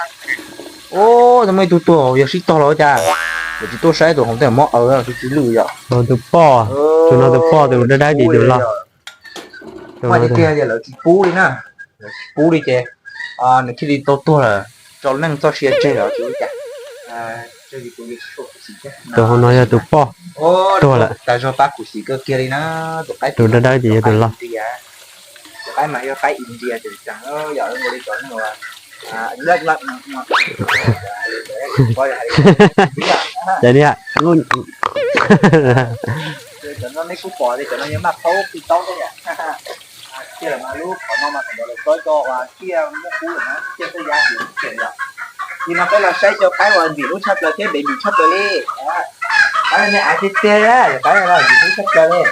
Ub, muaj ib tug tuag hauv yog sib tog los ua cas. Yog tsis tuaj saib tus hauv tej zaum mob aws tsis tsis lwj yom. Tus poj, tus no tus poj, tus dawb dawb ces tus loj. Tus no tiag tiag lawv tsis pub li na, lawv tsis pub li ces nws thiaj li tau tuag lawm, tso neej txoj sia tseg lawm tsis ua cas. Tus hauv no yog tus poj, tuag lawm. Tas zog pab khuv xim kawg kiag li na, tus qaib, tus dawb dawb ces yog tus loj. Tus qaib mas yog qaib India tseem ceeb yom, li cov no. Cov no nej kuj pom tias cov no yog maj phaub pij taub thiab yom. Thiaj lawm mas lub qhov no mas thaum ntawd lawv txob cov uas tiaj muaj kub lawm na, tiaj xab ya ces tseem yom. Li no peb los saib cov qaib uas ntim lub tshaj plaws thiab npe ntim tshaj plaws li. Qaib no me aiv tiag tiag, qaib no ntim lub tshaj plaws li.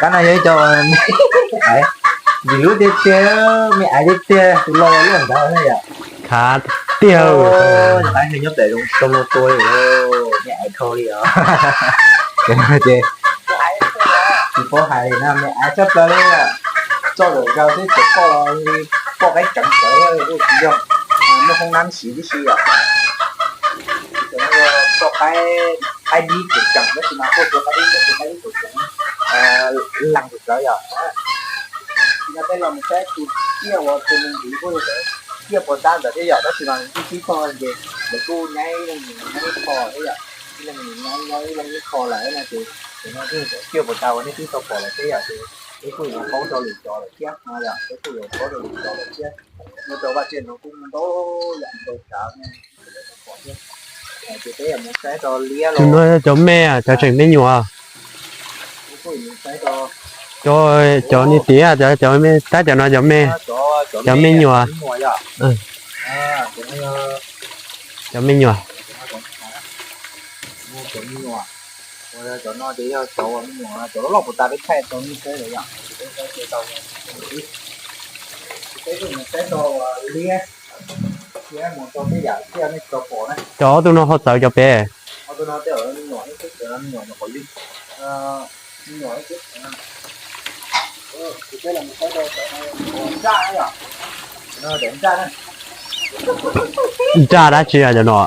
Qaib no yog ib co, Vim lub tiag tiag, me aiv tiag tiag, tus laus luaj ntawd na yom. Khav tiag. Nyob pem zoo tau tua me aiv dhau li os. Ces tsis paub hais li na, me aiv tshaj plaws li. Txoj zaum zaus xwb tseem pom li, pom qaib tseem tawv, tsis yog muaj hoob nab siv tib si yom. Pom qaib, qaib dib tseem tseem, tab sis mas kuj tsis yog qaib dib, tab sis qaib dib tseem tseem, lees tseem tawv yom. Tsis yog tej los mus saib tus ciaj uas tus me ntsis kuj yog ciaj puas tab ntawd thiab yom, tab sis mas ib sib tog ces lawv kuj nyaib ib leeg nyaib ib qho thiab yom, ib leeg nyaib nyaib ib leeg ib qho lawm no ces, ces no kuj yog cov ciaj puas tab uas nej twb tau pom lawm thiab yom, ces peb kuj yuav paub rau lwm cov lawm thiab no yom, peb kuj yuav paub rau lwm cov lawm thiab. Nyob rau vaj tsev no kuj muaj ntau yam ntau tsav ne, pom thiab. Ces peb yuav mus saib rau liab los. Tus no yog cov me, cov tseem me nyuam. Cov, cov niag tiav, cov, cov me, tab cov no cov me, cov me nyuam. Cov me nyuam. Cov no ces yog cov me nyuam, cov loj loj puas tas peb thaij rau nej saib lawm yom. Peb mus saib rau liab, thiab mus rau tej yam thiab nej tau pom na. Cov ob tug no ho txawv cov pem. Ob tug no tej me nyuam ib tug, me nyuam nyuam qhuav li, me nyuam ib tug. Ces peb los saib rau cov nraj na yom. Cov nraj na. Nraj dab tsi cov no?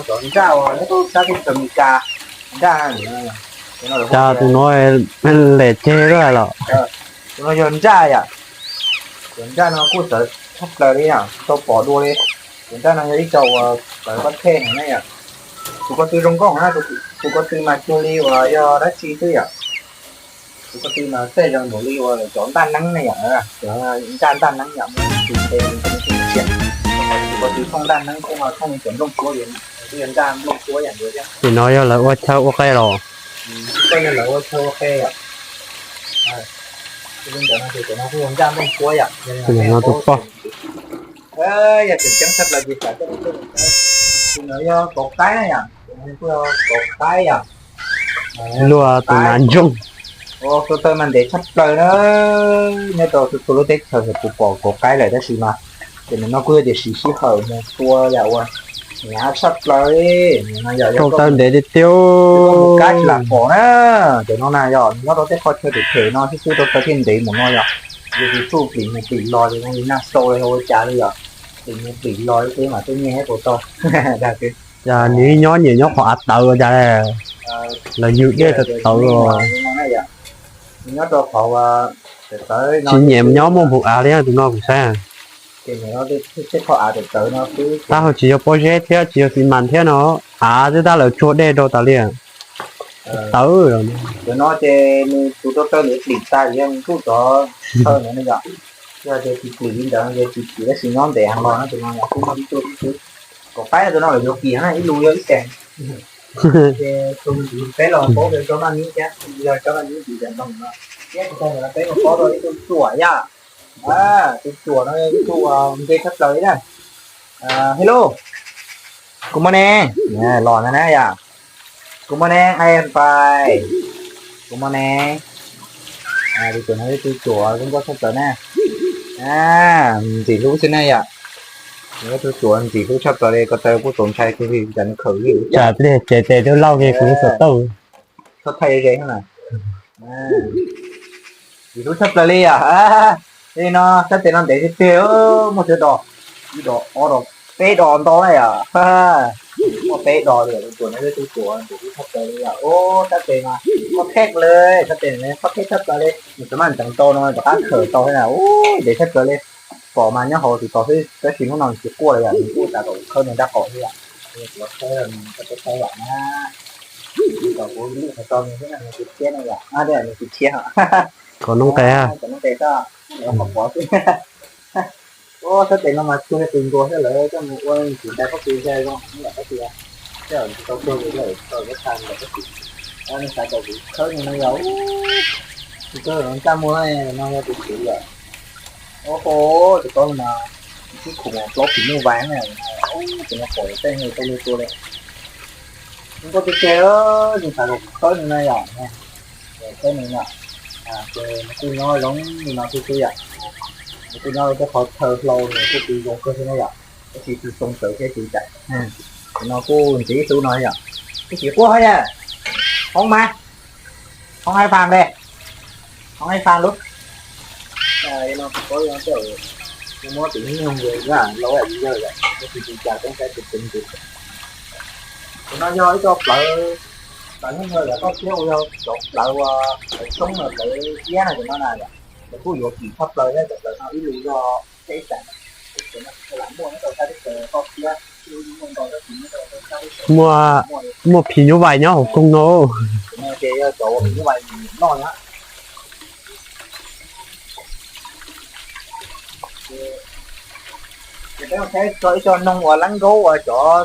Cov nraj uas nyob rau sab teb chaws Amelikas, nraj. Cas tus no lem ceg lawm los? Tus no yog nraj yom. Cov nraj no kuj txawv tshaj plaws li yom, tau pom dua li. Cov nraj no yog ib co uas txawv pab thej no na yom. Tus ko tw zoo nkauj na, tus ko tw mas cuag li uas yog dab tsi xwb yom. Tus ko tw mas tej zoo npaum li uas cov ntaj neeb ne yom, cov nraj ntaj neeb yom, muab tw nte li tus ko tw thooj ntaj neeb, thooj li cov nplooj suab, twb yog nraj nplooj suab yam ntawd thiab. Ces no yog lawv ua chaw ua qe los? Tej yog lawv ua chaw ua qe yom. Li ntawd no ces cov no kuj yog nraj nplooj suab yom. Tus poj. Yog tseem ceeb tshaj plaws ces xav coj nej tuaj saib. Tus no yog kauv qaib na yom, tus no kuj yog kauv qaib yom. Luaj tus nas ntsoog. Tus taw mas ntev tshaj plaws na. Nyob rau tus lub teb chaws hais puas pom kauv qaib lawm tab sis mas ces nim no kuj yog tias siv sij hawm mus tua yam uas hnyav tshaj plaws li. Tus taw ntev tiag tiag. Kab tsis lam pom na. Cov no na yom, nyob rau tej qhov chaw phem phem no xwb xwb tus taw thiaj ntev mus no yom. Yog tus tsuj plim mus plim los ces zoo li nag sau li ua cas li yom. Plim mus plim los li ces mam tuaj nyiag thiab puas tau. Cas nws nyob nyiam nyob qhov av tawv ua cas, lawv yws dej tawv tawv. Nyob rau qhov tawv tsis nyiam nyob muaj npum av li tus no kuv saib. Tej qhov av tawv tawv no xwb. Tab hau tsis yog pob zeb thiab tsis yog xi mas thiab no, av twb tab lawv tsuag dej rau tas li. Tawv. Cov no ces nws tus rau taw nws plim tas yog nws kuj tov taw no yom. Yog tias tsis plim li ntawd ces tsis plim tab sis nyob ntev heev los no ces no kuj muaj ib tug xwb. Kauv qaib tus no lawv yuav kim na, ib lus yog ib teem. Ces tus peb los paub rau cov noj nib thiab, yog cov noj nib tsis yam ntoos no. Thiab tus peb los paub rau ib tug tsuam yom. Tus tsuam no yog ib tug nce tshaj plaws li na. Hello, good morning. Los no na yom. Good morning, I am fine. Good morning. Tus tsuam no yog tus tsuam zoo nkauj tshaj plaws na. Ntxim hlub xwb na yom. Tus tsuam ntxim hlub tshaj plaws li, ko taw kuj txaus ntshai kawg li, cas nws khawm li. Cas pliag ces tes twb lauj li kuv xov tooj. Txhob thaij ze na. Ntxim hlub tshaj plaws li yom. Li no sab tes no ntev tiag tiag, muaj tsawg dos, ib dos, ob dos, peb dos ntau na yom. Muaj peb dos li, tus tsuam no yog tus tsuam ntxim hlub tshaj plaws li yom. Ub, sab tes mas qhov khej li, sab tes no qhov khej tshaj plaws li, nws tseem maj ntseev tau no rov qab khawm tau thiab na. Ub, ntev tshaj plaws li. Pom mas nyob hauv tus tod xwb tab sis hnub no nws tsis quaj li yom, nws kuj xav kom khawb nws nrab qaum xwb yom. Kuv los khawb nws rau peb saib yom na. Kom kuv lwj qhov tau nws xwb na, nws tus thiab na yom, nws tus thiab. Kom noob qes, kom noob qes xwb, qhov pov xwb. Ub, sab tes no mas tsuag li tus ntuas xwb, lawv coj mus ua txiv ntais pob kws xwb zoo ib yam pob kws. Tej zaum tsis tau tuag li, tej zaum tau yuav tag li lawm pob kws. Nws xav kom kuv khawb nws no yog, tus kawg ntsaj muag no yog tus kwv yom. Ub, tus koj mas sib khum plaub pim nuj vais na, tus no pom tej hais tau li tua li. Nws koj tiag tiag, nws xav kom kuv khawb nws no yom, khawb nws no. Ces nws kuj nyob zoo li no xwb xwb yom. Nws kuj nyob rau tej qhov chaw hlau, nws kuj tsis zoo kawg thiab na yom. Tab sis tsis txaus tawv thiab tsis cas. Ces no kuj ntxiv ib tug no yom. Kuj tsis quaj thiab yom. Hoob mas, hoob hais fas le, hoob hais fas lub. Kuv muab tus nyuj yawg lauj yawg yom, tab sis tsis cas, toob saib tus tus tus. Tus no yog ib co plawv, plawv nyuj yawg yom, koj thiab uas yog cov plawv uas plawv xyoob no, plawv iab no, cov no na yom. Lawv kuj yuav kim tshaj plaws thiab, cov plawv no ib lus yog peb xees. Lam muaj nyob rau sab teb chaws koj thiab, ib lub muaj ntau tab sis nyob rau sab teb chaws muaj, muaj phim nyuj vais nyob hauv koog no. Tus no ces yog cov uas phim nyuj vais noj na. Ces peb mus saib txog ib co noog uas lab nkaub uas cov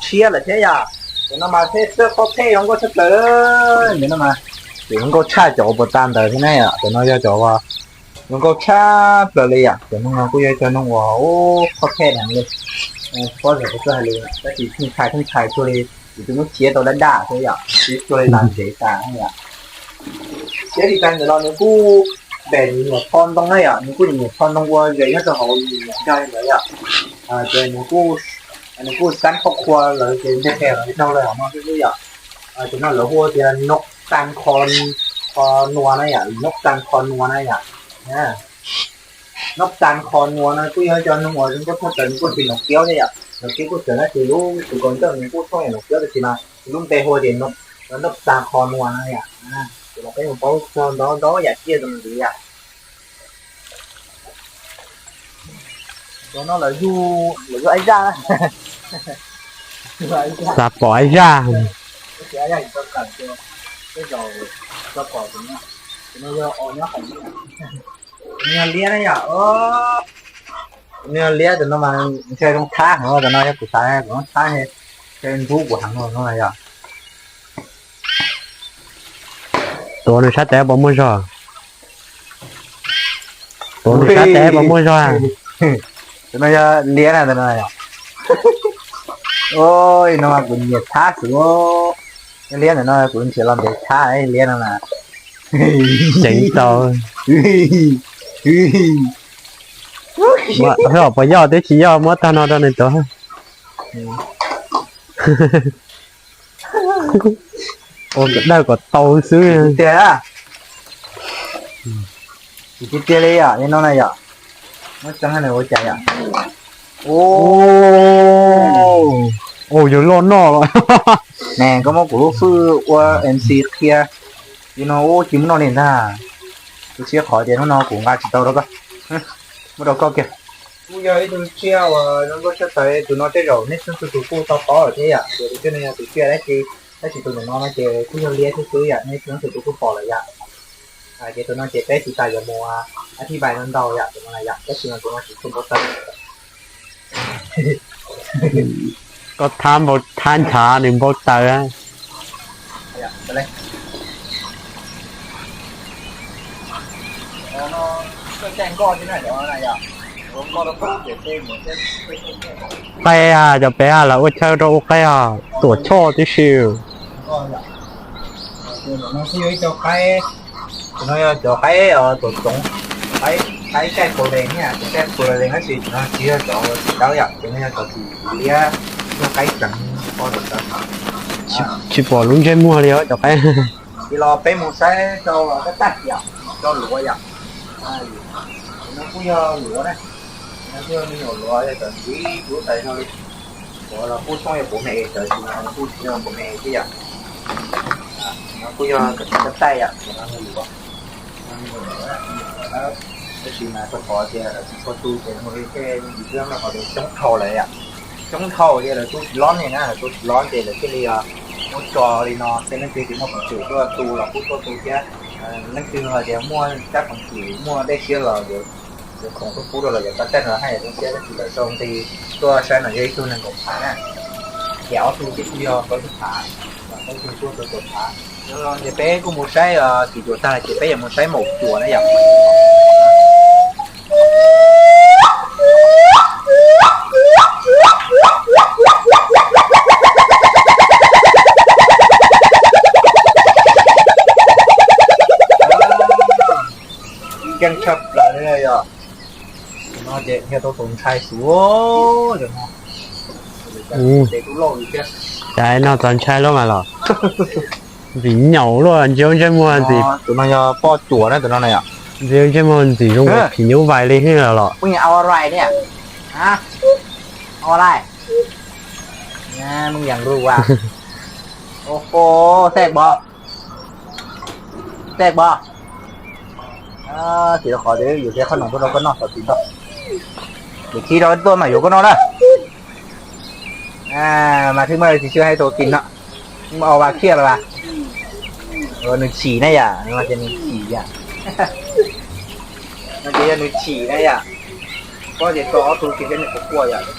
tshiab lawm thiab yom. Cov no mas thiaj txawj qhov thej zoo nkauj tshaj plaws. Cov no mas ces zoo nkauj tshaj cov uas puas tag ntawd thiab na yom. Cov no yog cov uas zoo nkauj tshaj plaws li yom. Cov noog no kuj yog ib co noog uas qhov thej heev li. Pob zog kuv txawj hais lus tab sis theej tshais theej tshais cuag li kuv tus nub txiab tau dab daj thiab yom, txiab cuag li tas tsev tas yom. Thiab li tas ntawd los nws kuj pem nyuam tho ntoo na yom, nws kuj nyuam tho ntoo ua zes nyob rau hauv nyuam ncaj li ntawd yom. Ces nws kuj xab qhov qhua lawv ces nteg qe los dhau lawm hauv no xwb xwb yom. Ces no lawv hu tias noj tas kho, kho nua na yom, noj tas kho nua na yom. Noj tas kho nua no kuj yog cov noog uas zoo nkauj tshaj plaws, nws kuj tsis nov kiaub thiab yom. Nov kiaub kuj txawv na, ces lub tus kaus ncauj nws kuj thooj yam nov kiaub tab sis mas lub npe hu tias noj tas kho nua na yom. Ces los peb mus paub txog ntau ntau yam ciaj rau ntxiv yom. Cov no lawv yug, lawv yug aib zaj. Xav pom aib zaj. Nws yog liab na yom. Nws yog liab, tus no mas ntshe zoo thab heev, tus no yog kuv xav kuv zoo thab, ntshe ntxub kuv heev no yom. Tuav nws sab tes puas muaj zog? Tuav nws sab tes puas muaj zog? Tus no yog liab na, tus no yom. Ua no mas kuv nyiam thab xwb. Liab ntawm no kuv nrhiav los ntev thab liab no na. Ceev tau. Hwb, puas yog twb tsis yog, muab tag no rau nws tuav. Ua kom dawj kom tau xwb. Tiag, tiag li yom, li no na yom. Muab tseeb nws ua cas yom. Ua, yog loj noj los. Ne, koj muab kuv lub fwj ua M C qhia. Li no ua tsis muaj noj li ntag. Kuv siab qhov tias hnub no kuv nqa tsis tau rau koj. Muab rau koj kiag. Kuj yog ib tug tsiaj uas zoo nkauj tshaj plaws, tus no tej zaum nej txhua tus kuj tau paub lawm thiab yom, tias tus tsiaj no yog tus tsiaj dab tsi, tab sis tus ntawm no no ces kuj yog liab xwb xwb yom, nej txhua tus kuj pom lawm yom. Ces tus no ces peb tsis tas yuav mus a thib pais no ntau yom, tus no yom, tab sis mas tus no tsis tshua npau taws. Koj thab npau, thab ntshav nws npau taws. Qaib, cov peb lawv ua chaw rau ua qaib, tuam choj tib si. Tus no yog cov qaib tuam txoov, qaib caij pus lees, cov caij pus lees tab sis tus no tsis yog cov txiv dawb yom, tus no yog cov txiv liab, yog qaib tseev. Tsis pom lub ntsej muag li cov qaib. Ces los peb mus saib rau tab tag yom, rau luav yom. No kuj yog luav na, no kuj yog me nyuam luav, yog cov ntxiv lub tais no li. Luav los kuj xoob yog puav me es, tab sis no kuj tsis yog puav me es thiab yom. No kuj yog tab taij yom, no luav. Tab sis mas rau qhov tias lawv tsis tshua tu ces mus li tej ib pliag no qhov tias coob dhau lawm yom. Coob dhau ces lawv tu tsis lob ne na, lawv tu tsis lob ces lawv thiaj li muab tso li no, tej leej twg tsis muaj peev xwm tuaj tu los kuj tuaj tu thiab. Leej twg hais tias muaj kab peev xwm muaj dej siab los yuav khoom tuaj pub rau lawv, yuav tab tag no haj yam zoo siab, tab sis lawv sau nqi tuaj saib no yog ib tug nees nkaum phav na. Ces ob tug ces kuj yog plaub tug phav, plaub tug tuaj rau caum phav. Ces peb kuj mus saib, kis cuam tag ces peb yuav mus saib maum cuam na yom. Keej tshaj plaws li yog. No ces yog tau tus ntshai xwb. Cas no txaus ntshai lub mas los. Ntxim nyaum luaj, ntsia ntsej muag ntxim. Tus no yog poj cuam na, tus no na yom. Ntsia ntsej muag ntxim zoo phim nyuj vais li thiab los. Tsis rau qhov tias yus thiab qhob noom tuaj rau koj noj xaus tsis tau. Yus khib rau tuaj mas yuav koj noj na. Mas thiaj muaj tsis sib hais tus tim no. Muaj ua khiaj los as. Nws chim na yom, no ces nws chim yom. No ces yog nws chim na yom. Pob ces tso ob tug ces thiab nws quaj quaj yom, tus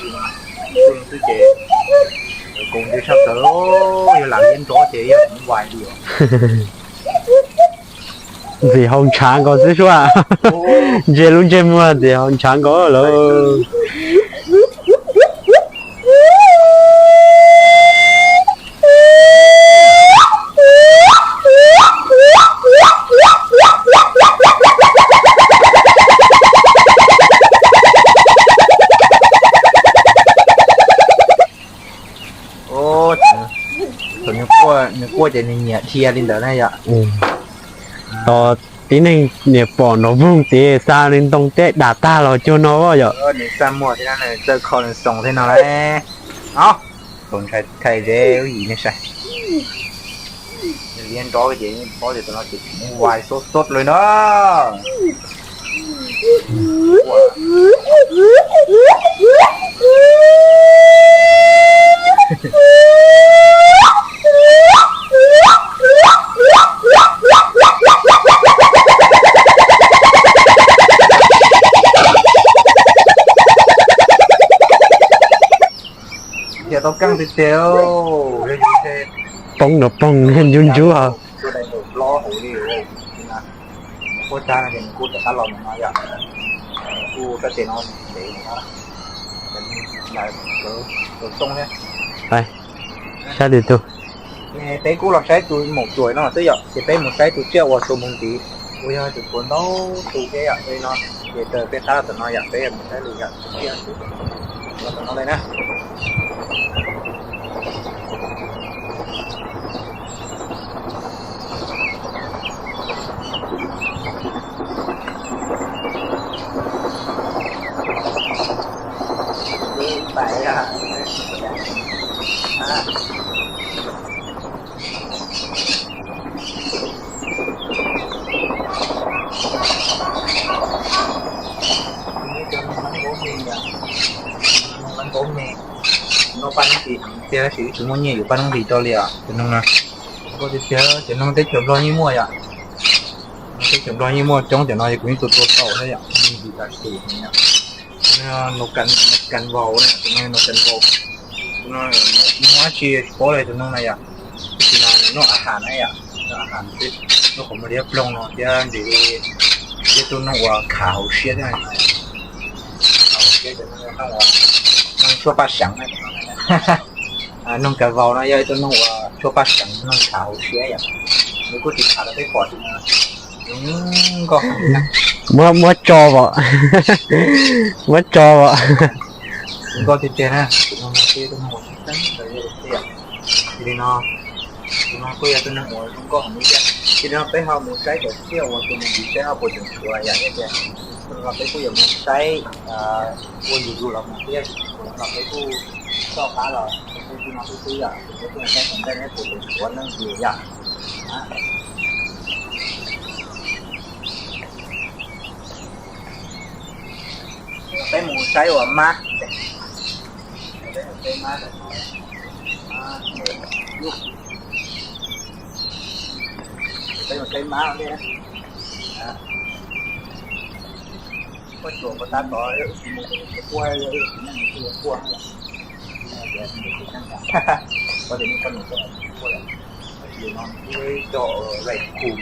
xwb ces koom ntws tshaj plaws, yog lam liab nrov ces yog vais li os. Ntxim haus ntshav nkaus xwb sua. Ntsia lub ntsej muag ntxim haus ntshav nkaus lawm. Thaum nws quaj ces nws nyiam dhia li ntawd na yom. Tos tib neeg niam pom nrov voog tid xa li ntoo teb dam tag los cuag no yom. Nws xa muag thiab nws txawj kho nws xoos thiab no lauj. Thaum ntshai thaij zeb yim nej saib. Liab nrov ces paub tias tus no ces phim nyuj vais xub xub li na. Yog tau keej tiag tiag. Poob no poob ntub ntub. Kuj tsa no ces nws kuj rov qab los mus no yom. Kuj sab tes no ntev no, nws tus tooj thiab. Sab twg tus? Peb kuj los saib tus maum cuam no xwb yom, ces peb mus saib tus tsiaj uas tus mus ntiv, uas yog tus tuav ntau tus thiab yom, li no. Ces taws peb qab los tom no yom, peb mus saib lus yom, tus tsiaj xwb. Los tom no li na. Noj paj noob hlis heev tiag, tab sis wb tsis muaj nyiaj yuav paj noob hlis rau li os cov noog na. Koj tiag tiag, cov noog teb chaws Nplog yeej muaj yom. Teb chaws Nplog yeej muaj coob, cov no kuv yeej tua tua tau thiab yom, yeej hlis tas tus heev yom. Nus kas vaus na, tus no nus kas vaus. Tus no muaj dab tsi tsis paub li tus noog na yom. Tab sis mas nws noj a has na yom, noj a has xwb, noj qhov muag liab ploog no thiab ntim li ib tug noog uas khav hauv siab thiab. Khav hauv siab, tus noog uas noog tshuaj paj seev na. Noog kas vaus no yog ib tug noog uas tshuaj paj seev, noog khav hauv siab yom. Nws kuj tsis khav rau peb pom tias nws zoo nkauj. Muab, muab tso os. Muab tso os. Nkauj tiag tiag na, tus noog no kuj yog tus noog uas tseem ceeb ntawd yog tiag. Yog li no, tus no kuj yog tus noog uas zoo nkauj heev li thiab. Yog li no peb ho mus saib cov tsiaj uas tus mus ntiv seb ho puas tseem tshuav yom, yog tias los peb kuj yuav mus saib ua yus yus los mus thiab, tsis tshuav los peb kuj toj qab los peb kuj no xwb xwb yom, peb kuj mus saib tom ntej neb puas tseem tshuav neeg yus yom. Peb mus saib ua mab. Peb mus saib mab. Peb mus saib mab. Koj tsuas koj tab tom ib tsis mus kuj yog ib tsis neej kuj yog kuaj. Koj tias nej koj nus koj kuaj lawm. Tab sis no nws kuj cov raccoon,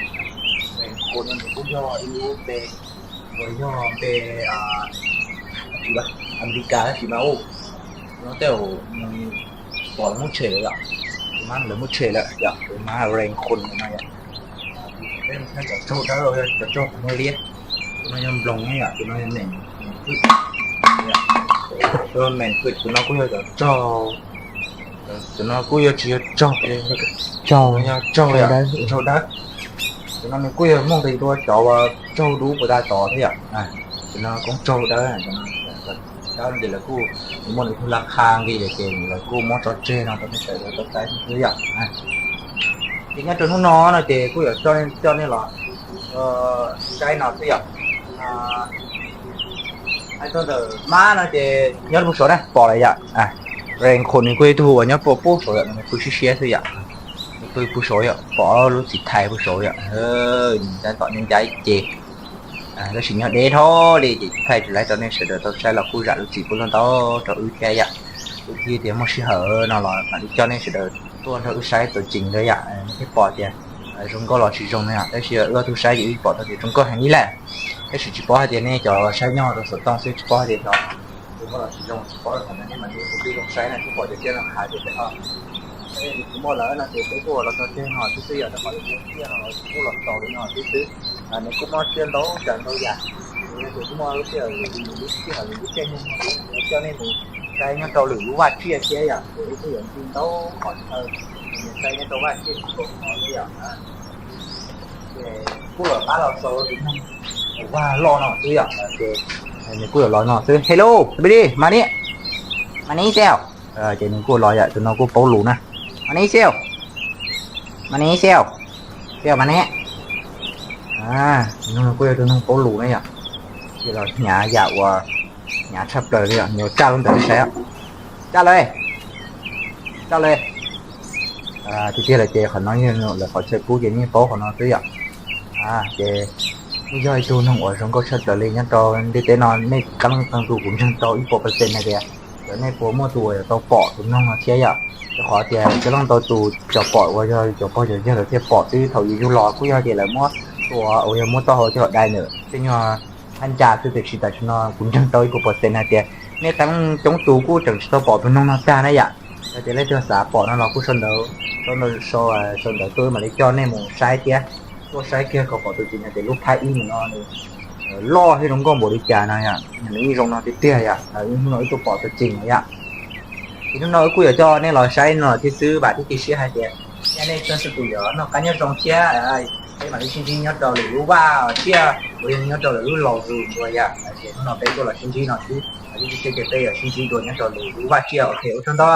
raccoon no nws kuj yog ib lub npe uas yog npe Amelikas tab sis mas u no tej zaum pom lawv muab tshem lawm yom. Tus mab lawv muab tshem lawm yom, tus mab raccoon no yom. Peb mus saib cov tsaug dawb, cov tsaug qhov muag liab. Tus no yog nploos yom, tus no yog meem, tus no meem, tus no kuj yog cov tsaug, tus no kuj yog tsis yog tsaug, tsaug, yog tsaug, tsaug dawb. Tus no nws kuj yog muaj nqis dua cov uas tsaug dub puas tag tod thiab yom. Tus no koob tsaug dawb, dawb ces lawv kuj muaj nws tus la qha nqis lawm ces lawv kuj muab tso tseg no rau nej sawv daws tau saib xwb yom. Ces nyob rau hnub no no ces kuj yuav coj nej los saib no xwb yom. Hais txog ntawm mab no ces nyob puag saud na pom lawm yom. Rees Khum nws kuj yog ib tug uas nyob puag saud yom, nws pw siab siab xwb yom. Nws pw puag saud yom, pom lub txiv thais puag saud yom. Nws tab tom nyob ncaj ib ce, tab sis nyob deb dhau li ces thaij tsis laib rau nej sawv daws tau saib los kuj zam lub txim pub loj ntau rau wb thiab yom. Wb thiaj tias muaj sij hawm no los mam li coj nej sawv daws tuaj nrog wb saib tus tseem ntawd yom, nej thiaj pom tias zoo nkauj los tsis zoo no yom. Tab sis wb ob tug saib ces wb pom tau tias zoo nkauj heev li lawm. Tab sis tsis paub hais tias nej cov saib nyob rau xov tooj xwb tsis paub hais tias zoo nkauj los tsis zoo, tsis paub, qhov ntawd nej mam li hu pib zoo saib na, kuj pom tias tiaj no hais tias peb ho, nws tsis muaj lawm no ces peb kuj los txog teg no xwb xwb yom, rau qhov tiaj no kuj los txaus li no xwb xwb. Nws kuj muaj tsiaj ntau tsav ntau yam, nws kuj muaj lub sij hawm, lub sij hawm, lub caij nyoog no coj nej mus saib nyob rau lwm lub vaj tsiaj thiab yom, ces wb kuj yuav nti ntau qhov chaw saib nyob rau vaj tsiaj tsis npaum no thiab yom. Ces kuj los pab los xaus tus noog uas vaj loj no xwb yom, ces nws kuj yuav los no xwb. Hello, baby, mas ni, mas ni xwb. Ces nws kuj los yom, tus no kuj paub lus na. Mas ni xwb, mas ni xwb, xwb mas ni. Tus noog kuj yog tus noog paub lus na yom, ces los hnyav yam uas hnyav tshaj plaws li yom, nws yuav tsa lub ntawd saib. Tsa lawm, tsa lawm. Tiag tiag lawm ces qhov no yog lawv qhov chaw pub ces yeej paub qhov no xwb yom. Ces kuj yog ib tug noog uas zoo nkauj tshaj plaws li nyob rau ntiaj teb no, nej qee leej qee tus kuv ntseeg tau ib puas percent hais tias cov nej puas muaj tus uas yuav tau pom tus noog no thiab yom. Rau qhov tias cov leej ntau tus cov pom uas yog cov pog cov yawg lawv thiaj pom xwb, thaum yus yug los kuj yog tias lawv muab tua uas yog muab taub hau coj los dai ntawm tej nyuag thaj ncas xwb, tiam sis tam sim no kuv ntseeg tau ib puas percent hais tias nej qee leej coob tus kuj tseem tsis tau pom tus noog no tag na yom. Yog tias leej twg xav pom no los kuj sau ntawv, sau ntawv, sau ntawv tuaj mam li coj nej mus saib thiab. Tuaj saib kiag kom pom tus tseem hais tias lub phab ib mus no nws loj thiab zoo nkauj npaum li cas no yom, nws yeej zoo no tiag tiag yom. Hnub no wb tuaj pom tus tseem no yom. Ces hnub no wb kuj yuav coj nej los saib no thiab xwb, vam thiab cia siab hais tias nej txhua tus yuav noj qab nyob zoo thiab peb mam li sib ntsib nyob rau lwm lub vaj tsiaj uas yog nyob rau lwm lub laus zus dua yom. Ces hnub no peb tuaj los sib ntsib no xwb, vam thiab cia siab tias peb yuav sib ntsib dua nyob rau lwm lub vaj tsiaj. Ok, ua tsaug ntau.